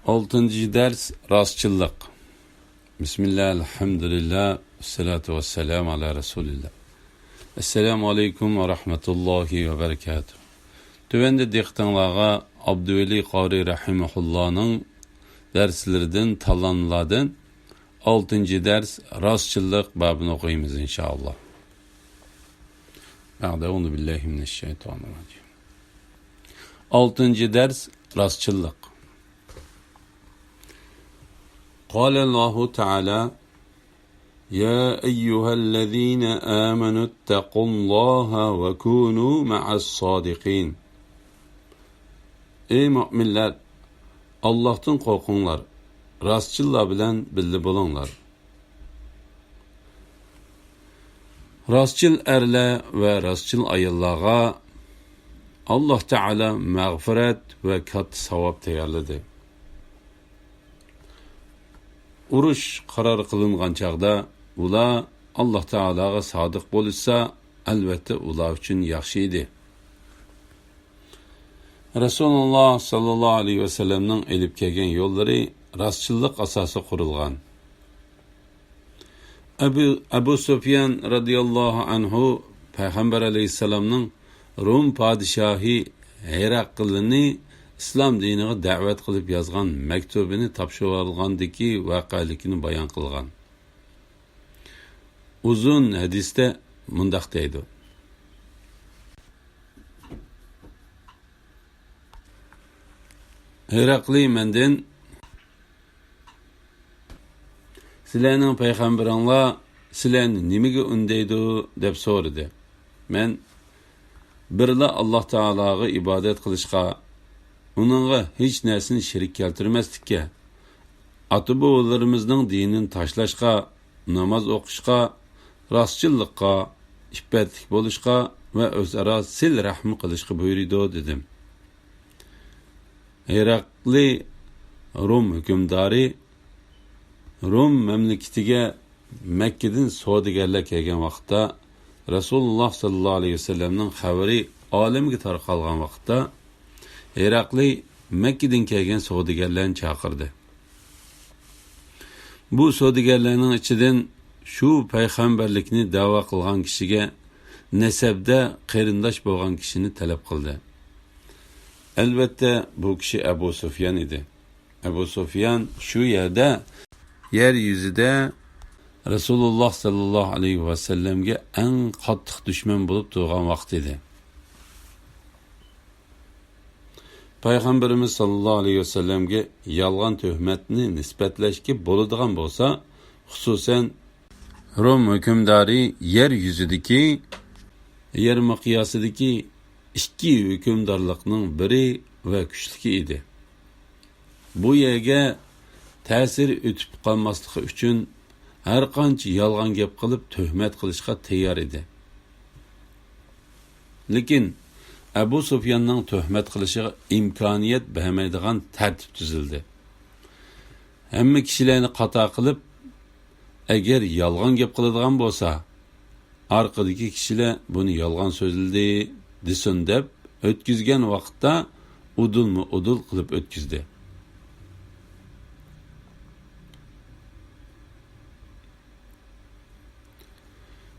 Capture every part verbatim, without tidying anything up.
ئالتىنچى دەرس، راستچىللىق. بىسمىللا، ئەلھەمدۇلىللا، ۋەسسالاتۇ ۋەسسالامۇ ئالا رەسۇلىللا. ئەسسالامۇ ئەلەيكۇم ۋە رەھمەتۇللاھى ۋە بەرىكاتۇھ. تۆۋەندە دىققىتىڭلارغا ئابدۇۋەلى قارى رەھىمەھۇللانىڭ دەرسلىرىدىن تاللانىلاردىن ئالتىنچى دەرس، راستچىللىق بابىنى ئوقۇيمىز، ئىنشائاللا. بەئدە، ئەئۇزۇ بىللاھى مىنەششەيتانىررەجىم. ئالتىنچى دەرس، راستچىللىق. قال الله تعالى: يا أيها الذين آمنوا اتقوا الله وكونوا مع الصادقين. ئەي مۆمىنلەر، ئاللاھتىن قورقۇڭلار، راستچىللار بىلەن بىللە بولۇڭلار. راستچىل ئەرلەر ۋە راستچىل ئاياللارغا ئاللاھ تائالا مەغپىرەت ۋە كاتتا ساۋاب تەييارلىدى. ئۇرۇش قارار قىلىنغان چاغدا ئۇلار ئاللاھ تائالاغا سادىق بولۇشسا، ئەلۋەتتە ئۇلار ئۈچۈن ياخشى ئىدى. رەسۇلۇللاھ ساللاللاھۇ ئەلەيھى ۋەسەللەمنىڭ ئېلىپ كەلگەن يوللىرى راستچىللىق ئاساسىغا قۇرۇلغان. ئەبۇ، ئەبۇ سۇفيان رەزىياللاھۇ ئەنھۇ پەيغەمبەر ئەلەيھىسسالامنىڭ روم پادىشاھى ھېراقلىنى ئىسلام دىنىغا دەۋەت قىلىپ يازغان مەكتۇبىنى تاپشۇرۇۋالغاندىكى ۋەقەلىكىنى بايان قىلغان. ئۇزۇن ھەدىستە مۇنداق دەيدۇ: ھېراقلى مەندىن، سىلەرنىڭ پەيغەمبىرىڭلار سىلەرنى نېمىگە ئۈندەيدۇ؟ دەپ سورىدى. مەن بىرلا ئاللاھ تائالاغا ئىبادەت قىلىشقا، ئۇنىڭغا ھېچ نەرسىنى شېرىك كەلتۈرمەسلىككە، ئاتا-بوۋىلىرىمىزنىڭ دىنىنى تاشلاشقا، ناماز ئوقۇشقا، راستچىللىققا، ئىپپەتلىك بولۇشقا ۋە ئۆزئارا سىل رەھىم قىلىشقا بۇيرۇيدۇ، دېدىم. ھېراقلى روم ھۆكۈمدارى روم مەملىكىتىگە مەككىدىن سودىگەرلەر كەلگەن ۋاقىتتا، رەسۇلۇللاھ ساللاللاھۇ ئەلەيھى ۋەسەللەمنىڭ خەۋىرى ئالەمگە تارقالغان ۋاقىتتا، ھېراقلى مەككىدىن كەلگەن سودىگەرلەرنى چاقىردى. بۇ سودىگەرلەرنىڭ ئىچىدىن شۇ پەيغەمبەرلىكنى دەۋا قىلغان كىشىگە نەسەبدە قېرىنداش بولغان كىشىنى تەلەپ قىلدى. ئەلۋەتتە، بۇ كىشى ئەبۇ سۇفيان ئىدى. ئەبۇ سۇفيان شۇ يەردە، يەر يۈزىدە رەسۇلۇللاھ ساللاللاھۇ ئەلەيھى ۋەسەللەمگە ئەڭ قاتتىق دۈشمەن بولۇپ تۇرغان ۋاقتى ئىدى. پەيغەمبىرىمىز ساللاللاھۇ ئەلەيھى ۋەسەللەمگە يالغان تۆھمەتنى نىسبەتلەشكە بولىدىغان بولسا، خۇسۇسەن، روم ھۆكۈمدارى يەر يۈزىدىكى، يەر مىقياسىدىكى ئىككى ھۆكۈمدارلىقنىڭ بىرى ۋە كۈچلۈكى ئىدى. بۇ يەرگە تەسىرى ئۆتۈپ قالماسلىقى ئۈچۈن ھەرقانچە يالغان گەپ قىلىپ تۆھمەت قىلىشقا تەييار ئىدى. لېكىن ئەبۇ سۇفياننىڭ تۆھمەت قىلىشىغا ئىمكانىيەت بەرمەيدىغان تەرتىپ تۈزۈلدى. ھەممە كىشىلەرنى قاتار قىلىپ، ئەگەر يالغان گەپ قىلىدىغان بولسا، ئارقىدىكى كىشىلەر بۇنى يالغان سۆزلىدى دېسۇن دەپ ئۆتكۈزگەن ۋاقىتتا ئۇدۇلمۇ ئۇدۇل قىلىپ ئۆتكۈزدى.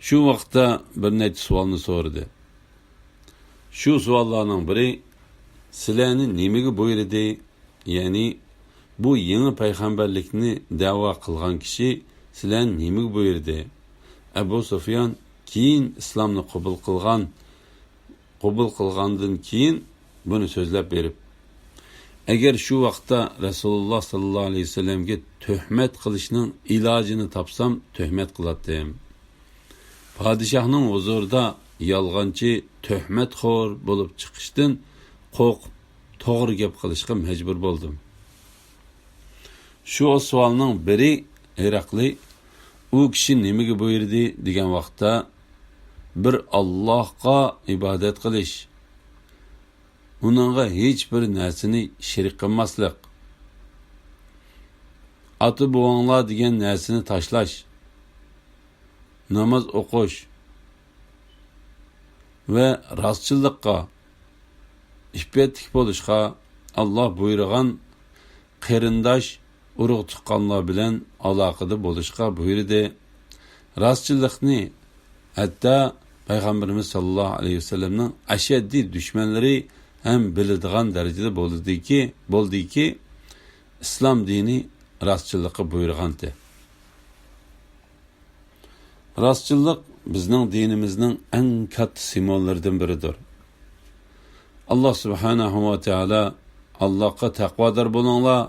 شۇ ۋاقىتتا بىر نەچچە سوئالنى سورىدى. شۇ سوئاللارنىڭ بىرى، سىلەرنى نېمىگە بۇيرۇدى؟ يەنى، بۇ يېڭى پەيغەمبەرلىكنى دەۋا قىلغان كىشى سىلەرنى نېمىگە بۇيرۇدى؟ ئەبۇ سۇفيان كېيىن ئىسلامنى قوبۇل قىلغان، قوبۇل قىلغاندىن كېيىن بۇنى سۆزلەپ بېرىپ، ئەگەر شۇ ۋاقىتتا رەسۇلۇللاھ ساللاللاھۇ ئەلەيھى ۋەسەللەمگە تۆھمەت قىلىشنىڭ ئىلاجىنى تاپسام، تۆھمەت قىلاتتىم. پادىشاھنىڭ ھۇزۇرىدا يالغانچى، تۆھمەتخور بولۇپ چىقىشتىن قورقۇپ، توغرا گەپ قىلىشقا مەجبۇر بولدۇم. شۇ سوئالنىڭ بىرى، ھېراقلى، ئۇ كىشى نېمىگە بۇيرۇدى دېگەن ۋاقىتتا، بىر ئاللاھقا ئىبادەت قىلىش، ئۇنىڭغا ھېچ بىر نەرسىنى شېرىك قىلماسلىق، ئاتا-بوۋاڭلار دېگەن نەرسىنى تاشلاش، ناماز ئوقۇش ۋە راستچىللىققا، ئىپپەتلىك بولۇشقا، ئاللاھ بۇيرۇغان قېرىنداش، ئۇرۇق-تۇغقانلار بىلەن ئالاقىدە بولۇشقا بۇيرۇدى. راستچىللىقنى ھەتتا پەيغەمبىرىمىز ساللاللاھۇ ئەلەيھى ۋەسەللەمنىڭ ئەشەددىي دۈشمەنلىرى ھەم بىلىدىغان دەرىجىدە بولدىكى، بولدىكى، ئىسلام دىنى راستچىللىققا بۇيرۇغانتى. راستچىللىق بىزنىڭ دىنىمىزنىڭ ئەڭ كاتتا سىمۋوللىرىدىن بىرىدۇر. ئاللا سۇبھانەھۇ ۋە تائالا، «ئاللاغا تەقۋادار بولۇڭلار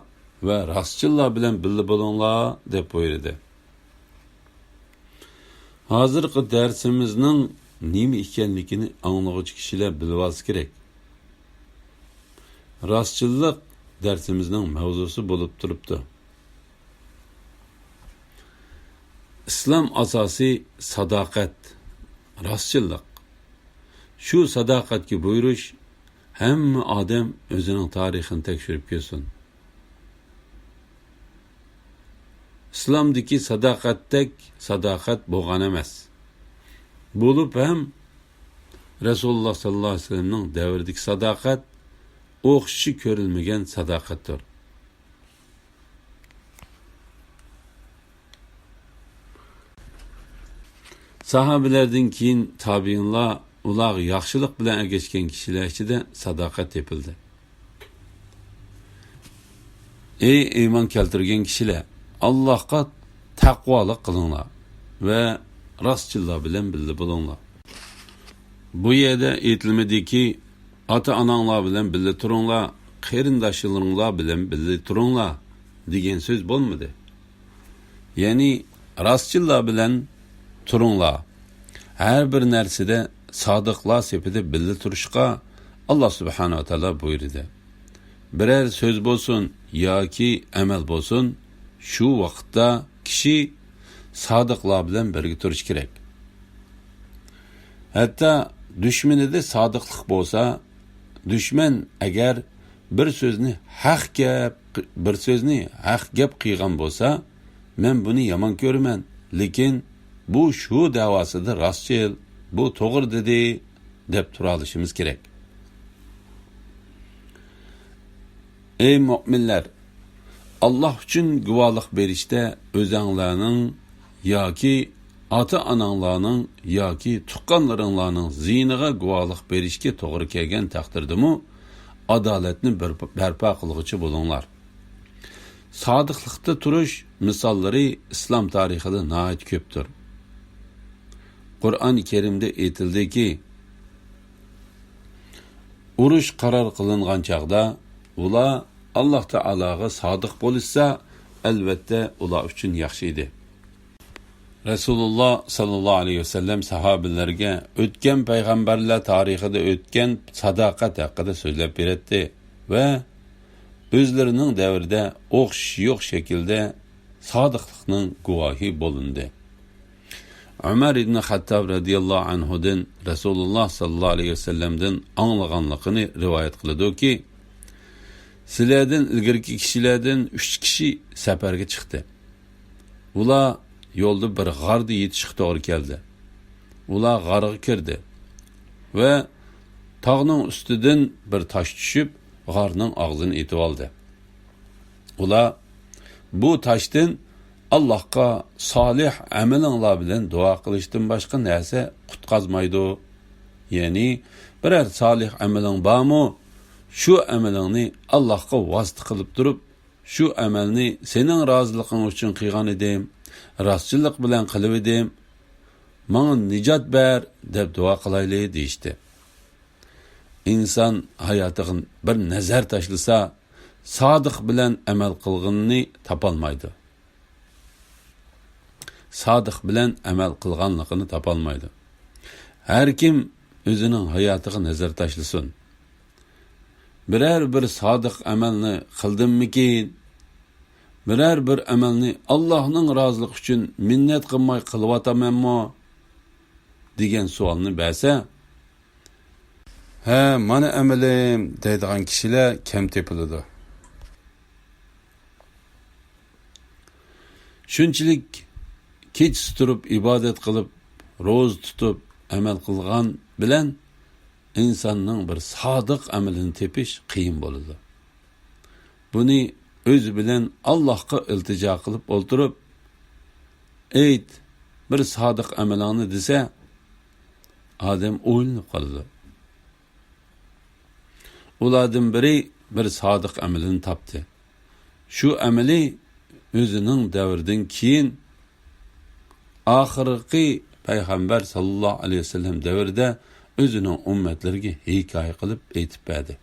ۋە راستچىللار بىلەن بىللە بولۇڭلار» دەپ بۇيرۇدى. ھازىرقى دەرسىمىزنىڭ نېمە ئىكەنلىكىنى ئاڭلىغۇچى كىشىلەر بىلىۋالسا كېرەك. راستچىللىق دەرسىمىزنىڭ مەۋزۇسى بولۇپ تۇرۇپتۇ. ئىسلام ئاساسى ساداقەت، راستچىللىق. شۇ ساداقەتكە بۇيرۇش، ھەممە ئادەم ئۆزىنىڭ تارىخىنى تەكشۈرۈپ كۆرسۇن. ئىسلامدىكى ساداقەتتەك ساداقەت بولغان ئەمەس. بولۇپ ھەم رەسۇلۇللا ساللاللاھۇ ئەلەيھى ۋەسەللەمنىڭ دەۋرىدىكى ساداقەت ئوخشىشى كۆرۈلمىگەن ساداقەتتۇر. ساھابىلەردىن كېيىن تابىئىنلار، ئۇلارغا ياخشىلىق بىلەن ئەگەشكەن كىشىلەر ئىچىدە ساداقەت تېپىلدى. ئەي ئىمان كەلتۈرگەن كىشىلەر، ئاللاھقا تەقۋالىق قىلىڭلار ۋە راستچىللار بىلەن بىللە بولۇڭلار. بۇ يەردە ئېيتىلمىدىكى، «ئاتا-ئاناڭلار بىلەن بىللە تۇرۇڭلار، قېرىنداشلىرىڭلار بىلەن بىللە تۇرۇڭلار» دېگەن سۆز بولمىدى. يەنى راستچىللار بىلەن تۇرۇڭلار. ھەر بىر نەرسىدە سادىقلار سېپىدە بىللە تۇرۇشقا ئاللا سۇبھانەھۇ ۋە تائالا بۇيرۇدى. بىرەر سۆز بولسۇن ياكى ئەمەل بولسۇن، شۇ ۋاقىتتا كىشى سادىقلار بىلەن بىرگە تۇرۇشى كېرەك. ھەتتا دۈشمىنىدە سادىقلىق بولسا، دۈشمەن ئەگەر بىر سۆزنى ھەق گەپ، بىر سۆزنى ھەق گەپ قىلغان بولسا، مەن بۇنى يامان كۆرىمەن، لېكىن بۇ شۇ دەۋاسىدا راستچىل، بۇ توغرا دېدى، دەپ تۇرالىشىمىز كېرەك. ئەي مۆمىنلەر! ئاللا ئۈچۈن گۇۋاھلىق بېرىشتە ئۆزەڭلارنىڭ ياكى ئاتا-ئاناڭلارنىڭ ياكى تۇغقانلىرىڭلارنىڭ زىيىنىغا گۇۋاھلىق بېرىشكە توغرا كەلگەن تەقدىردىمۇ، ئادالەتنى بەرپا قىلغۇچى بولۇڭلار. سادىقلىقتا تۇرۇش مىساللىرى ئىسلام تارىخىدا ناھايىتى كۆپتۇر. قۇرئان كەرىمدە ئېيتىلدىكى، ئۇرۇش قارار قىلىنغان چاغدا ئۇلار ئاللا تائالاغا سادىق بولۇشسا، ئەلۋەتتە ئۇلار ئۈچۈن ياخشى ئىدى. رەسۇلۇللا ساللاللاھۇ ئەلەيھى ۋەسەللەم ساھابىلەرگە ئۆتكەن پەيغەمبەرلەر تارىخىدا ئۆتكەن ساداقەت ھەققىدە سۆزلەپ بېرەتتى ۋە ئۆزلىرىنىڭ دەۋرىدە ئوخشىشى يوق شەكىلدە سادىقلىقنىڭ گۇۋاھى بولۇندى. ئۆمەر ئىبنى خەتتاب رەزىياللاھۇ ئەنھۇدىن رەسۇلۇللا ساللاللاھۇ ئەلەيھى ۋەسەللەمدىن ئاڭلىغانلىقىنى رىۋايەت قىلىدۇكى، سىلەردىن ئىلگىرىكى كىشىلەردىن ئۈچ كىشى سەپەرگە چىقتى. ئۇلار يولدا بىر غاردا يېتىشقا توغرا كەلدى. ئۇلار غارغا كىردى ۋە تاغنىڭ ئۈستىدىن بىر تاش چۈشۈپ، غارنىڭ ئاغزىنى ئېتىۋالدى. ئۇلار، «بۇ تاشتىن ئاللاھقا سالىھ ئەمىلىڭلار بىلەن دۇئا قىلىشتىن باشقا نەرسە قۇتقازمايدۇ. يەنى، بىرەر سالىھ ئەمىلىڭ بارمۇ؟ شۇ ئەمىلىڭنى ئاللاھقا ۋاسىتە قىلىپ تۇرۇپ، شۇ ئەمەلنى سېنىڭ رازىلىقىڭ ئۈچۈن قىلغان ئىدىم، راستچىللىق بىلەن قىلىۋىدىم، ماڭا نىجات بەر» دەپ دۇئا قىلايلى، دېيىشتى. ئىنسان ھاياتىغا بىر نەزەر تاشلىسا، سادىق بىلەن ئەمەل قىلغىنىنى تاپالمايدۇ. سادىق بىلەن ئەمەل قىلغانلىقىنى تاپالمايدۇ. ھەر كىم ئۆزىنىڭ ھاياتىغا نەزەر تاشلىسۇن. بىرەر بىر سادىق ئەمەلنى قىلدىممىكىن؟ بىرەر بىر ئەمەلنى ئاللاھنىڭ رازىلىقى ئۈچۈن مىننەت قىلماي قىلىۋاتامەنمۇ؟ دېگەن سوئالنى بەرسە، «ھە، مانا ئەمىلىم» دەيدىغان كىشىلەر كەم تېپىلىدۇ. شۇنچىلىك كېچىسى تۇرۇپ، ئىبادەت قىلىپ، روزا تۇتۇپ، ئەمەل قىلغان بىلەن ئىنساننىڭ بىر سادىق ئەمىلىنى تېپىش قىيىن بولىدۇ. بۇنى ئۆزى بىلەن ئاللاھقا ئىلتىجا قىلىپ ئولتۇرۇپ، ئېيت، بىر سادىق ئەمىلىڭنى دېسە، ئادەم ئويلىنىپ قالىدۇ. ئۇلاردىن بىرى بىر سادىق ئەمىلىنى تاپتى. شۇ ئەمىلى ئۆزىنىڭ دەۋرىدىن كېيىن ئاخىرقى پەيغەمبەر ساللاللاھۇ ئەلەيھى ۋەسەللەم دەۋرىدە ئۆزىنىڭ ئۈممەتلىرىگە ھېكايە قىلىپ ئېيتىپ بەردى.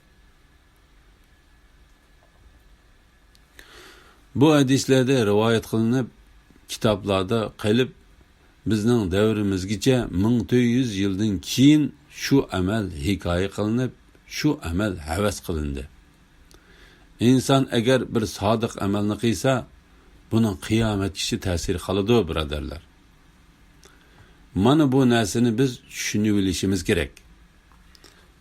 بۇ ھەدىسلەردە رىۋايەت قىلىنىپ، كىتابلاردا قېلىپ، بىزنىڭ دەۋرىمىزگىچە مىڭ تۆت يۈز يىلدىن كېيىن شۇ ئەمەل ھېكايە قىلىنىپ، شۇ ئەمەل ھەۋەس قىلىندى. ئىنسان ئەگەر بىر سادىق ئەمەلنى قىلسا، بۇنىڭ قىيامەتكىچە تەسىرى قالىدۇ، بۇرادەرلەر. مانا بۇ نەرسىنى بىز چۈشىنىۋېلىشىمىز كېرەك.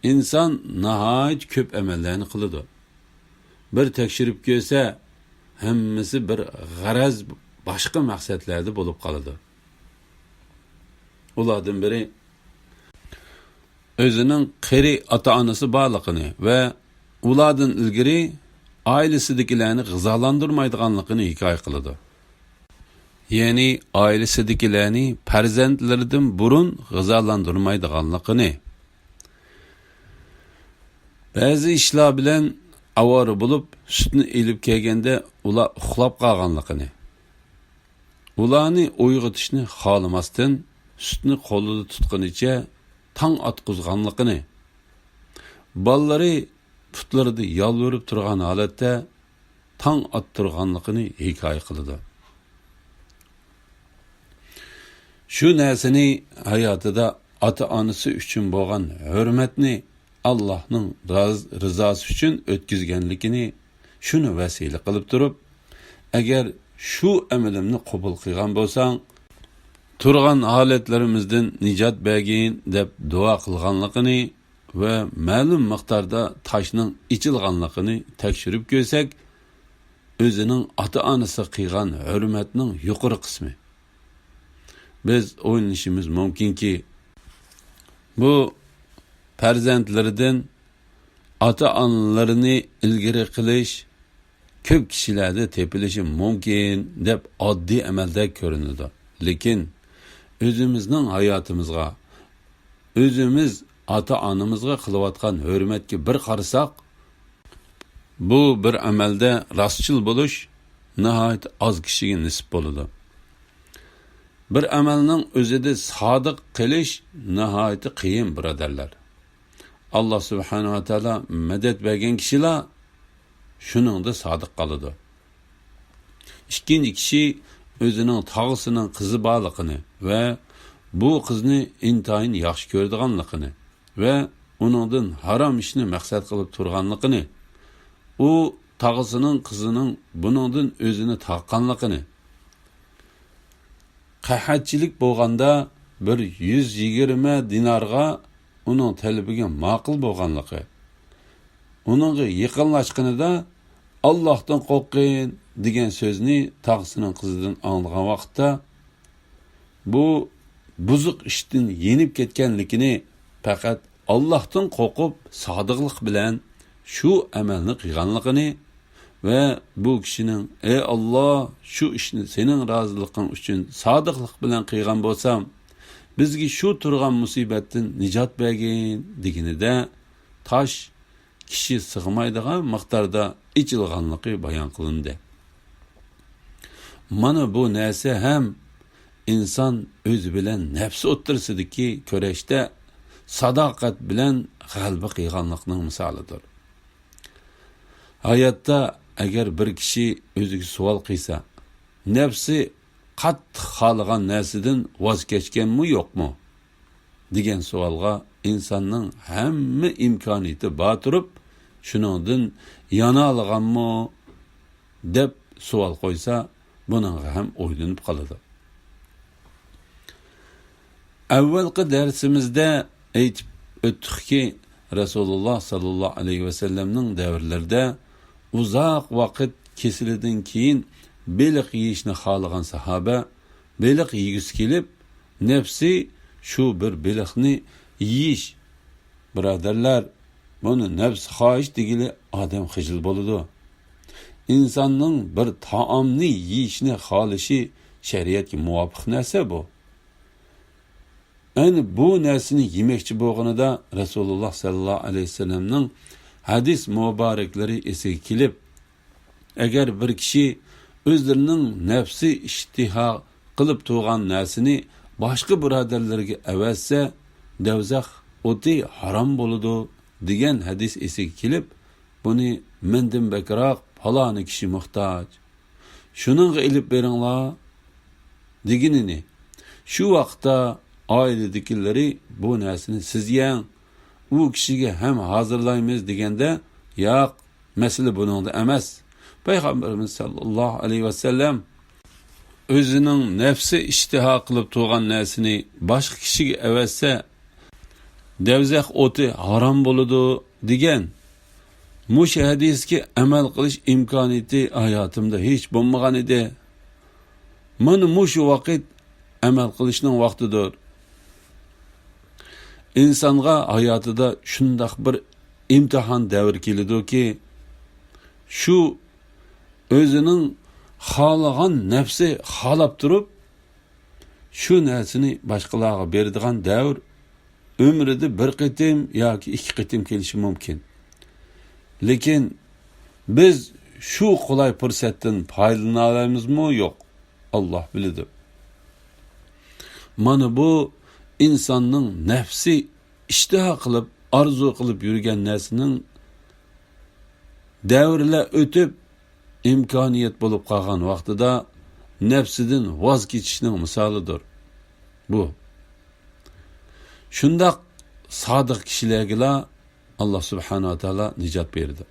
ئىنسان ناھايىتى كۆپ ئەمەللەرنى قىلىدۇ. بىر تەكشۈرۈپ كۆرسە، ھەممىسى بىر غەرەز، باشقا مەقسەتلەردە بولۇپ قالىدۇ. ئۇلاردىن بىرى، ئۆزىنىڭ قېرى ئاتا-ئانىسى بارلىقىنى ۋە ئۇلاردىن ئىلگىرى ئائىلىسىدىكىلەرنى غىزالاندۇرمايدىغانلىقىنى ھېكايە قىلىدۇ. يەنى ئائىلىسىدىكىلەرنى پەرزەنتلىرىدىن بۇرۇن غىزالاندۇرمايدىغانلىقىنى، بەزى ئىشلار بىلەن ئاۋارە بولۇپ، سۈتنى ئېلىپ كەلگەندە ئۇلار ئۇخلاپ قالغانلىقىنى، ئۇلارنى ئويغىتىشنى خالىماستىن، سۈتنى قولىدا تۇتقىنىچە تاڭ ئاتقۇزغانلىقىنى، بالىلىرى پۇتلىرىدا يالۋۇرۇپ تۇرغان ھالەتتە تاڭ ئاتتۇرغانلىقىنى ھېكايە قىلىدۇ. شۇ نەرسىنى ھاياتىدا ئاتا-ئانىسى ئۈچۈن بولغان ھۆرمەتنى ئاللاھنىڭ راز-، رىزاسى ئۈچۈن ئۆتكۈزگەنلىكىنى شۇنى ۋەسىلە قىلىپ تۇرۇپ، ئەگەر شۇ ئەمىلىمنى قوبۇل قىلغان بولساڭ، تۇرغان ھالەتلىرىمىزدىن نىجات بەرگىن دەپ دۇئا قىلغانلىقىنى ۋە مەلۇم مىقداردا تاشنىڭ ئېچىلغانلىقىنى تەكشۈرۈپ كۆرسەك، ئۆزىنىڭ ئاتا-ئانىسىغا قىلغان ھۆرمەتنىڭ يۇقىرى قىسمى. بىز ئويلىنىشىمىز مۇمكىنكى، بۇ پەرزەنتلىرىدىن ئاتا-ئانىلىرىنى ئىلگىرى قىلىش كۆپ كىشىلەردە تېپىلىشى مۇمكىن دەپ ئاددىي ئەمەلدەك كۆرۈنىدۇ. لېكىن ئۆزىمىزنىڭ ھاياتىمىزغا، ئۆزىمىز ئاتا-ئانىمىزغا قىلىۋاتقان ھۆرمەتكە بىر قارىساق، بۇ بىر ئەمەلدە راستچىل بولۇش ناھايىتى ئاز كىشىگە نېسىپ بولىدۇ. بىر ئەمەلنىڭ ئۆزىدە سادىق قېلىش ناھايىتى قىيىن، بۇرادەرلەر. ئاللا سۇبھانەھۇ ۋە تائالا مەدەت بەرگەن كىشىلا شۇنىڭدا سادىق قالىدۇ. ئىككىنچى كىشى ئۆزىنىڭ تاغىسىنىڭ قىزى بارلىقىنى ۋە بۇ قىزنى ئىنتايىن ياخشى كۆرىدىغانلىقىنى ۋە ئۇنىڭدىن ھارام ئىشنى مەقسەت قىلىپ تۇرغانلىقىنى، ئۇ تاغىسىنىڭ قىزىنىڭ بۇنىڭدىن ئۆزىنى تارتقانلىقىنى، قەھەتچىلىك بولغاندا بىر يۈز يىگىرمە دىنارغا ئۇنىڭ تەلىپىگە ماقۇل بولغانلىقى، ئۇنىڭغا يېقىنلاشقىنىدا «ئاللاھتىن قورققىن» دېگەن سۆزنى تاغىسىنىڭ قىزىدىن ئاڭلىغان ۋاقىتتا، بۇ بۇزۇق ئىشتىن يېنىپ كەتكەنلىكىنى، پەقەت ئاللاھتىن قورقۇپ، سادىقلىق بىلەن شۇ ئەمەلنى قىلغانلىقىنى ۋە بۇ كىشىنىڭ، «ئەي ئاللا، شۇ ئىشنى سېنىڭ رازىلىقىڭ ئۈچۈن سادىقلىق بىلەن قىلغان بولسام، بىزگە شۇ تۇرغان مۇسىبەتتىن نىجات بەرگىن» دېگىنىدە، تاش كىشى سىغمايدىغان مىقداردا ئېچىلغانلىقى بايان قىلىندى. مانا بۇ نەرسە ھەم ئىنسان ئۆزى بىلەن نەپسى ئوتتۇرىسىدىكى كۈرەشتە ساداقەت بىلەن غەلىبە قىلغانلىقنىڭ مىسالىدۇر. ھاياتتا ئەگەر بىر كىشى ئۆزىگە سوئال قىلسا، نەپسى قاتتىق خالىغان نەرسىدىن ۋاز كەچكەنمۇ يوقمۇ؟ دېگەن سوئالغا ئىنساننىڭ ھەممە ئىمكانىيىتى بار تۇرۇپ، شۇنىڭدىن يانالىغانمۇ؟ دەپ سوئال قويسا، بۇنىڭغا ھەم ئويلىنىپ قالىدۇ. ئەۋۋەلقى دەرسىمىزدە ئېيتىپ ئۆتتۇقكى، رەسۇلۇللا ساللاللاھۇ ئەلەيھى ۋەسەللەمنىڭ دەۋرلىرىدە ئۇزاق ۋاقىت كېسىلىدىن كېيىن بېلىق يېيىشنى خالىغان ساھابە بېلىق يېگۈسى كېلىپ، نەپسى شۇ بىر بېلىقنى يېيىش. بۇرادەرلەر، بۇنى نەپسى خاھىش دېگىلى ئادەم خىجىل بولىدۇ. ئىنساننىڭ بىر تائامنى يېيىشنى خالىشى شەرىئەتكە مۇۋاپىق نەرسە بۇ. ئەنە بۇ نەرسىنى يېمەكچى بولغىنىدا رەسۇلۇللاھ سەللەللاھۇ ئەلەيھى ۋەسەللەمنىڭ ھەدىس مۇبارەكلىرى ئېسىگە كېلىپ، ئەگەر بىر كىشى ئۆزلىرىنىڭ نەپسى ئىشتىھا قىلىپ تۇرغان نەرسىنى باشقا بۇرادەرلىرىگە ئەۋەتسە، دەۋزەخ ئوتى ھارام بولىدۇ، دېگەن ھەدىس ئېسىگە كېلىپ، بۇنى مەندىن بەكرەك پالانى كىشى موھتاج. شۇنىڭغا ئېلىپ بېرىڭلار، دېگىنىنى. شۇ ۋاقىتتا ئائىلىدىكىلىرى بۇ نەرسىنى سىز يەڭ، ئۇ كىشىگە ھەم ھازىرلايمىز دېگەندە، ياق، مەسىلە بۇنىڭدا ئەمەس. پەيغەمبىرىمىز سەللەللاھۇ ئەلەيھى ۋەسەللەم ئۆزىنىڭ نەپسى ئىشتىھا قىلىپ تۇرغان نەرسىنى باشقا كىشىگە ئەۋەتسە، دەۋزەخ ئوتى ھارام بولىدۇ، دېگەن. مۇشۇ ھەدىسكە ئەمەل قىلىش ئىمكانىيىتى ھاياتىمدا ھېچ بولمىغان ئىدى. مانا مۇشۇ ۋاقىت ئەمەل قىلىشنىڭ ۋاقتىدۇر. ئىنسانغا ھاياتىدا شۇنداق بىر ئىمتىھان دەۋرى كېلىدۇكى، شۇ ئۆزىنىڭ خالىغان نەپسى خالاپ تۇرۇپ، شۇ نەرسىنى باشقىلارغا بېرىدىغان دەۋر ئۆمرىدە بىر قېتىم ياكى ئىككى قېتىم كېلىشى مۇمكىن. لېكىن بىز شۇ قولاي پۇرسەتتىن پايدىلىنالايمىزمۇ يوق، ئاللاھ بىلىدۇ. مانا بۇ ئىنساننىڭ نەپسى ئىشتىھا قىلىپ، ئارزۇ قىلىپ يۈرگەن نەرسىنىڭ دەۋرلەر ئۆتۈپ، ئىمكانىيەت بولۇپ قالغان ۋاقتىدا نەپسىدىن ۋاز كېچىشنىڭ مىسالىدۇر بۇ. شۇنداق سادىق كىشىلەرگىلا ئاللاھ سۇبھانەھۇ ۋە تائالا نىجات بېرىدۇ.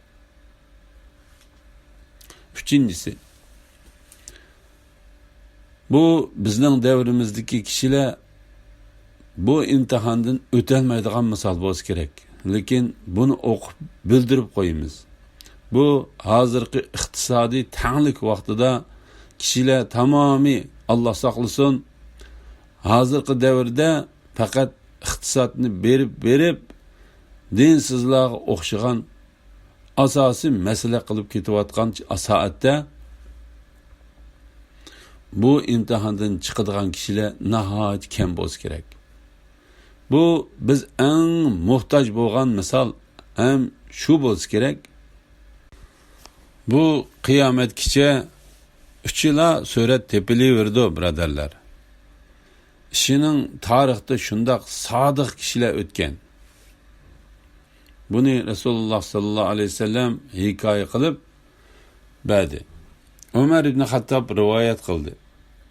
ئۈچىنچىسى، بۇ بىزنىڭ دەۋرىمىزدىكى كىشىلەر بۇ ئىمتىھاندىن ئۆتەلمەيدىغان مىسال بولسا كېرەك. لېكىن بۇنى ئوقۇپ بىلدۈرۈپ قويىمىز. بۇ ھازىرقى ئىقتىسادىي تەڭلىك ۋاقتىدا كىشىلەر تامامى، ئاللاھ ساقلىسۇن، ھازىرقى دەۋردە پەقەت ئىقتىسادنى بېرىپ، بېرىپ، دىنسىزلارغا ئوخشىغان ئاساسىي مەسىلە قىلىپ كېتىۋاتقان سائەتتە، بۇ ئىمتىھاندىن چىقىدىغان كىشىلەر ناھايىتى كەم بولسا كېرەك. بۇ بىز ئەڭ موھتاج بولغان مىسال ھەم شۇ بولسا كېرەك. بۇ قىيامەتكىچە ئۇچىلا سۈرەت تېپىلىۋېرىدۇ، بۇرادەرلەر. ئىشىنىڭ تارىختا شۇنداق سادىق كىشىلەر ئۆتكەن. بۇنى رەسۇلۇللاھ سەللەللاھۇ ئەلەيھى ۋەسەللەم ھېكايە قىلىپ بەردى. ئۆمەر ئىبنى خەتتاب رىۋايەت قىلدى.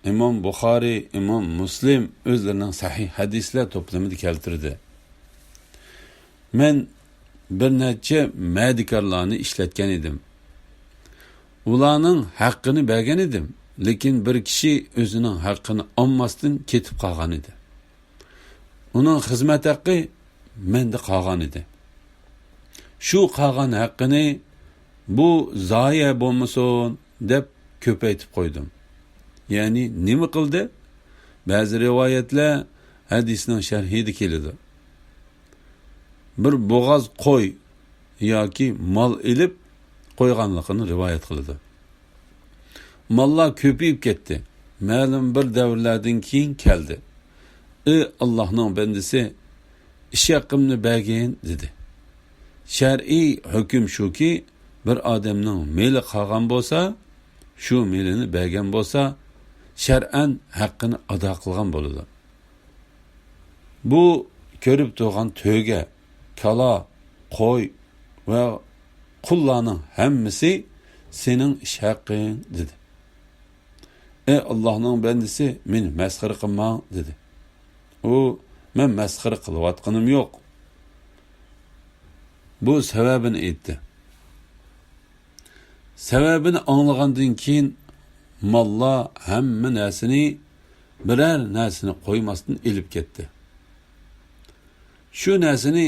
ئىمام بۇخارىي، ئىمام مۇسلىم ئۆزلىرىنىڭ سەھىھ ھەدىسلەر توپلىمىدا كەلتۈردى. مەن بىر نەچچە مەدىكارلارنى ئىشلەتكەن ئىدىم. ئۇلارنىڭ ھەققىنى بەرگەن ئىدىم، لېكىن بىر كىشى ئۆزىنىڭ ھەققىنى ئالماستىن كېتىپ قالغان ئىدى. ئۇنىڭ خىزمەت ھەققى مەندە قالغان ئىدى. شۇ قالغان ھەققىنى بۇ زايە بولمىسۇن دەپ كۆپەيتىپ قويدۇم. يەنى نېمە قىلدى؟ بەزى رىۋايەتلەر ھەدىسنىڭ شەرھىدە كېلىدۇ. بىر بوغاز قوي ياكى مال ئېلىپ قويغانلىقىنى رىۋايەت قىلىدۇ. ماللار كۆپىيىپ كەتتى. مەلۇم بىر دەۋرلەردىن كېيىن كەلدى. ئى ئاللاھنىڭ بەندىسى، ئىش ھەققىمنى بەرگىن، دېدى. شەرئىي ھۆكۈم شۇكى، بىر ئادەمنىڭ مېلى قالغان بولسا، شۇ مېلىنى بەرگەن بولسا، شەرئەن ھەققىنى ئادا قىلغان بولىدۇ. بۇ كۆرۈپ تۇرغان تۆگە، كالا، قوي ۋە قۇللارنىڭ ھەممىسى سېنىڭ ئىش ھەققىڭ، دېدى. ئەي ئاللاھنىڭ بەندىسى، مېنى مەسخىرە قىلماڭ، دېدى. ئۇ، مەن مەسخىرە قىلىۋاتقىنىم يوق. بۇ سەۋەبىنى ئېيتتى. سەۋەبىنى ئاڭلىغاندىن كېيىن ماللا ھەممە نەرسىنى، بىرەر نەرسىنى قويماستىن ئېلىپ كەتتى. شۇ نەرسىنى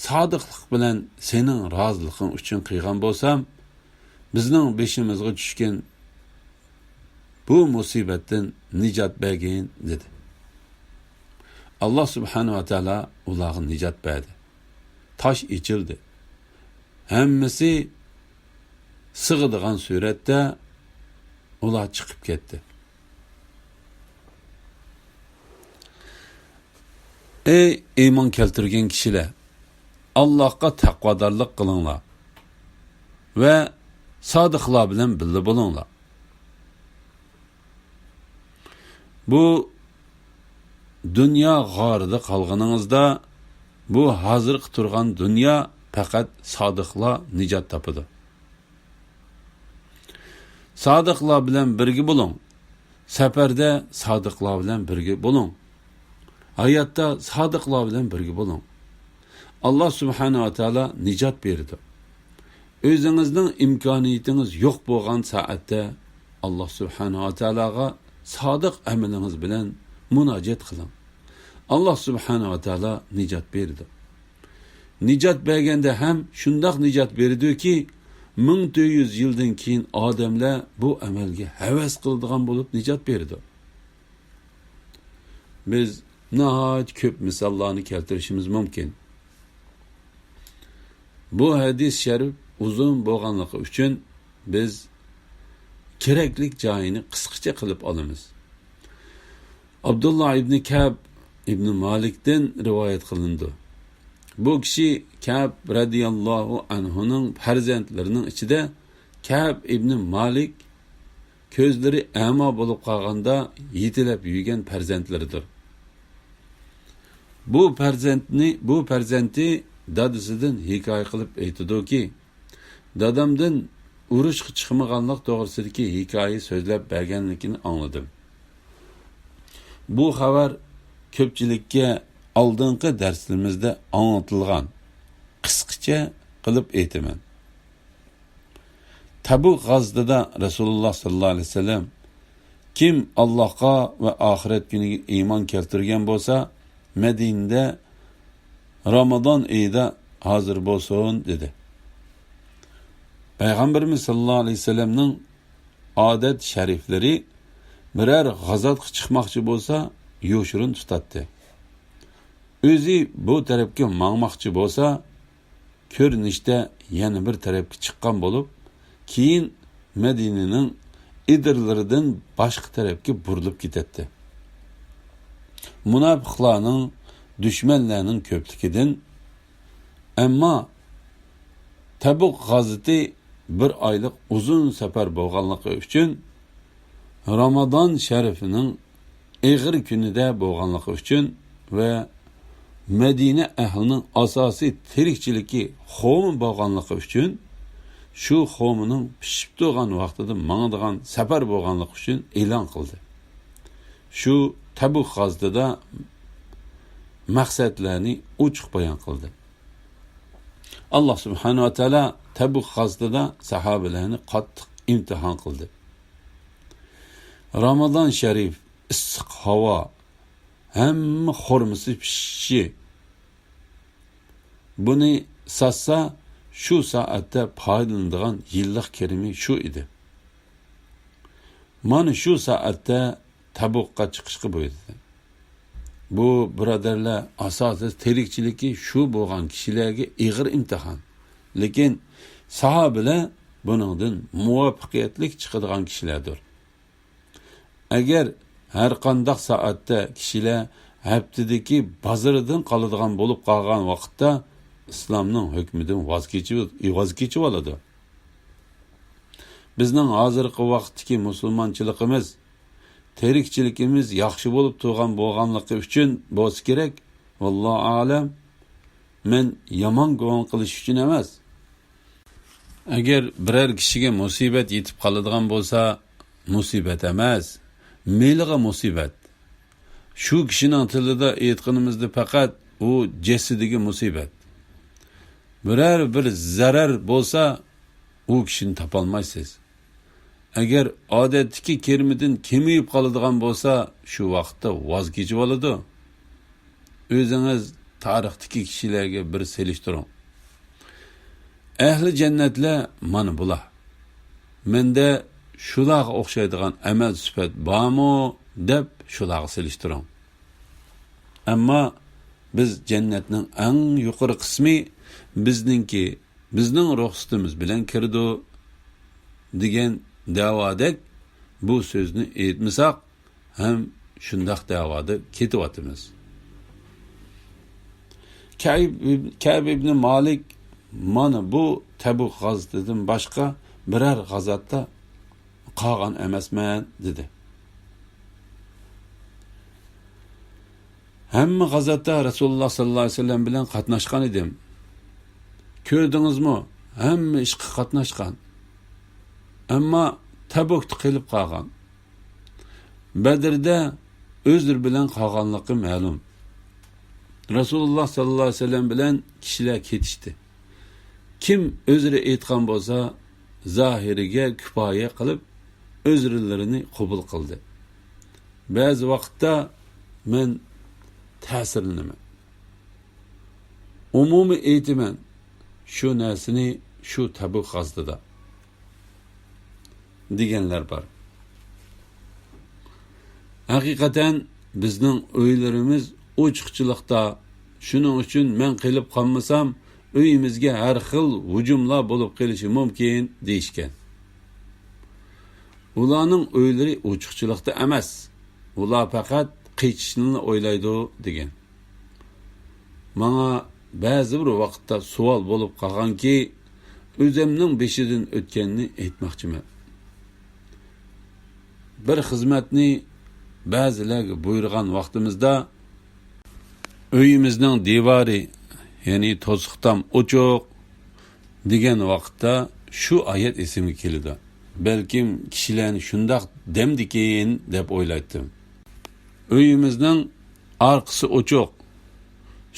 سادىقلىق بىلەن سېنىڭ رازىلىقىڭ ئۈچۈن قىلغان بولسام، بىزنىڭ بېشىمىزغا چۈشكەن بۇ مۇسىبەتتىن نىجات بەرگىن، دېدى. ئاللا سۇبھانەھۇ ۋە تائالا ئۇلارغا نىجات بەردى. تاش ئېچىلدى. ھەممىسى سىغىدىغان سۈرەتتە ئۇلار چىقىپ كەتتى. ئەي ئىمان كەلتۈرگەن كىشىلەر، ئاللاھقا تەقۋادارلىق قىلىڭلار ۋە سادىقلار بىلەن بىللە بولۇڭلار. بۇ دۇنيا غارىدا قالغىنىڭىزدا، بۇ ھازىرقى تۇرغان دۇنيا پەقەت سادىقلار نىجات تاپىدۇ. سادىقلار بىلەن بىرگە بولۇڭ. سەپەردە سادىقلار بىلەن بىرگە بولۇڭ. ھاياتتا سادىقلار بىلەن بىرگە بولۇڭ. ئاللا سۇبھانەھۇ ۋە تائالا نىجات بېرىدۇ. ئۆزىڭىزنىڭ ئىمكانىيىتىڭىز يوق بولغان سائەتتە ئاللا سۇبھانەھۇ ۋە تائالاغا سادىق ئەمىلىڭىز بىلەن مۇناجات قىلىڭ. ئاللا سۇبھانەھۇ ۋە تائالا نىجات بېرىدۇ. نىجات بەرگەندە ھەم شۇنداق نىجات بېرىدۇكى، مىڭ تۆت يۈز يىلدىن كېيىن ئادەملەر بۇ ئەمەلگە ھەۋەس قىلىدىغان بولۇپ نىجات بېرىدۇ. بىز ناھايىتى كۆپ مىساللارنى كەلتۈرۈشىمىز مۇمكىن. بۇ ھەدىس شەرىپ ئۇزۇن بولغانلىقى ئۈچۈن بىز كېرەكلىك جايىنى قىسقىچە قىلىپ ئالىمىز. ئابدۇللا ئىبنى كەب ئىبنى مالىكتىن رىۋايەت قىلىنىدۇ. بۇ كىشى كەب رەزىياللاھۇ ئەنھۇنىڭ پەرزەنتلىرىنىڭ ئىچىدە كەب ئىبنى مالىك كۆزلىرى ئەما بولۇپ قالغاندا يېتىلەپ يۈرگەن پەرزەنتلىرىدۇر. بۇ پەرزەنتنى، بۇ پەرزەنتى دادىسىدىن ھېكايە قىلىپ ئېيتىدۇكى، دادامدىن ئۇرۇشقا چىقمىغانلىق توغرىسىدىكى ھېكايە سۆزلەپ بەرگەنلىكىنى ئاڭلىدىم. بۇ خەۋەر كۆپچىلىككە ئالدىنقى دەرسلىرىمىزدە ئاڭلىتىلغان، قىسقىچە قىلىپ ئېيتىمەن. تەبۇك غازىتىدا رەسۇلۇللا ساللاللاھۇ ئەلەيھى ۋەسەللەم، كىم ئاللاھقا ۋە ئاخىرەت كۈنىگە ئىمان كەلتۈرگەن بولسا، مەدىنىدە رامىزان ئېيىدا ھازىر بولسۇن، دېدى. پەيغەمبىرىمىز ساللاللاھۇ ئەلەيھى ۋەسەللەمنىڭ ئادەت شەرىپلىرى بىرەر غازاتقا چىقماقچى بولسا، يوشۇرۇن تۇتاتتى. ئۆزى بۇ تەرەپكە ماڭماقچى بولسا، كۆرۈنۈشتە يەنە بىر تەرەپكە چىققان بولۇپ، كېيىن مەدىنىنىڭ ئېدىرلىرىدىن باشقا تەرەپكە بۇرۇلۇپ كېتەتتى. مۇناپىقلارنىڭ، دۈشمەنلەرنىڭ كۆپلۈكىدىن. ئەمما تەبۇك غازىتى بىر ئايلىق ئۇزۇن سەپەر بولغانلىقى ئۈچۈن، رامازان شەرىپىنىڭ ئېغىر كۈنىدە بولغانلىقى ئۈچۈن ۋە مەدىنە ئەھلىنىڭ ئاساسىي تىرىكچىلىكى خوما بولغانلىقى ئۈچۈن، شۇ خومىنىڭ پىشىپ تۇرغان ۋاقتىدا ماڭىدىغان سەپەر بولغانلىقى ئۈچۈن ئېلان قىلدى. شۇ تەبۇك غازىتىدا مەقسەتلەرنى ئوچۇق بايان قىلدى. ئاللا سۇبھانەھۇ ۋە تائالا تەبۇك غازىتىدا ساھابىلەرنى قاتتىق ئىمتىھان قىلدى. رامازان شەرىپ، ئىسسىق ھاۋا، ھەممە خورمىسى پىشىشى. بۇنى ساتسا، شۇ سائەتتە پايدىلىنىدىغان يىللىق كىرىمى شۇ ئىدى. مانا شۇ سائەتتە تەبۇكقا چىقىشقا بۇيرۇدى. بۇ بۇرادەرلەر ئاساسىي تىرىكچىلىكى شۇ بولغان كىشىلەرگە ئېغىر ئىمتىھان. لېكىن ساھابىلەر بۇنىڭدىن مۇۋەپپەقىيەتلىك چىقىدىغان كىشىلەردۇر. ئەگەر ھەرقانداق سائەتتە كىشىلەر ھەپتىدىكى بازىرىدىن قالىدىغان بولۇپ قالغان ۋاقىتتا، ئىسلامنىڭ ھۆكمىدىن ۋاز كېچىۋ-، ۋاز كېچىۋالىدۇ. بىزنىڭ ھازىرقى ۋاقىتتىكى مۇسۇلمانچىلىقىمىز، تىرىكچىلىكىمىز ياخشى بولۇپ تۇرغان بولغانلىقى ئۈچۈن بولسا كېرەك، ۋاللاھۇ ئەئلەم، مەن يامان گۇمان قىلىش ئۈچۈن ئەمەس. ئەگەر بىرەر كىشىگە مۇسىبەت يېتىپ قالىدىغان بولسا، مۇسىبەت ئەمەس، مېلىغا مۇسىبەت. شۇ كىشىنىڭ تىلىدا ئېيتقىنىمىزدا پەقەت ئۇ جەسىتىگە مۇسىبەت. بىرەر بىر زەرەر بولسا، ئۇ كىشىنى تاپالمايسىز. ئەگەر ئادەتتىكى كىرىمىدىن كېمىيىپ قالىدىغان بولسا، شۇ ۋاقىتتا ۋاز كېچىۋالىدۇ. ئۆزىڭىز تارىختىكى كىشىلەرگە بىر سېلىشتۇرۇڭ. ئەھلى جەننەتلەر مانا بۇلار. مەندە شۇلارغا ئوخشايدىغان ئەمەل سۈپەت بارمۇ؟ دەپ شۇلارغا سېلىشتۇرۇڭ. ئەمما بىز جەننەتنىڭ ئەڭ يۇقىرى قىسمى بىزنىڭكى، بىزنىڭ رۇخسىتىمىز بىلەن كىرىدۇ. دېگەن دەۋادەك بۇ سۆزنى ئېيتمىساق ھەم شۇنداق دەۋادا كېتىۋاتىمىز. كەئب، كەئب ئىبنى مالىك مانا بۇ تەبۇك غازىتىدىن باشقا بىرەر غازاتتا قالغان ئەمەسمەن، دېدى. ھەممە غازاتتا رەسۇلۇللا ساللاللاھۇ ئەلەيھى ۋەسەللەم بىلەن قاتناشقان ئىدىم. كۆردىڭىزمۇ؟ ھەممە ئىشقا قاتناشقان. ئەمما تەبۇكتا قېلىپ قالغان. بەدرىدە ئۆزرە بىلەن قالغانلىقى مەلۇم. رەسۇلۇللا ساللاللاھۇ ئەلەيھى ۋەسەللەم بىلەن كىشىلەر كېتىشتى. كىم ئۆزرە ئېيتقان بولسا، زاھىرىگە كۇپايە قىلىپ، ئۆزرىلىرىنى قوبۇل قىلدى. بەزى ۋاقىتتا مەن تەسىرلىنىمەن. ئومۇمىي ئېيتىمەن، شۇ نەرسىنى شۇ تەبۇك غازىتىدا دېگەنلەر بار. ھەقىقەتەن بىزنىڭ ئۆيلىرىمىز ئوچۇقچىلىقتا، شۇنىڭ ئۈچۈن مەن قېلىپ قالمىسام، ئۆيىمىزگە ھەر خىل ھۇجۇملار بولۇپ قېلىشى مۇمكىن، دېيىشكەن. ئۇلارنىڭ ئۆيلىرى ئوچۇقچىلىقتا ئەمەس، ئۇلار پەقەت قېچىشنىلا ئويلايدۇ، دېگەن. ماڭا بەزى بىر ۋاقىتتا سوئال بولۇپ قالغانكى، ئۆزۈمنىڭ بېشىدىن ئۆتكەننى ئېيتماقچىمەن. بىر خىزمەتنى بەزىلەرگە بۇيرۇغان ۋاقتىمىزدا، ئۆيىمىزنىڭ دىۋارى، يەنى توسۇق تام ئوچۇق دېگەن ۋاقىتتا شۇ ئايەت ئېسىمگە كېلىدۇ. بەلكىم كىشىلەرنى شۇنداق دەمدىكىن دەپ ئويلايتتىم. ئۆيىمىزنىڭ ئارقىسى ئوچۇق.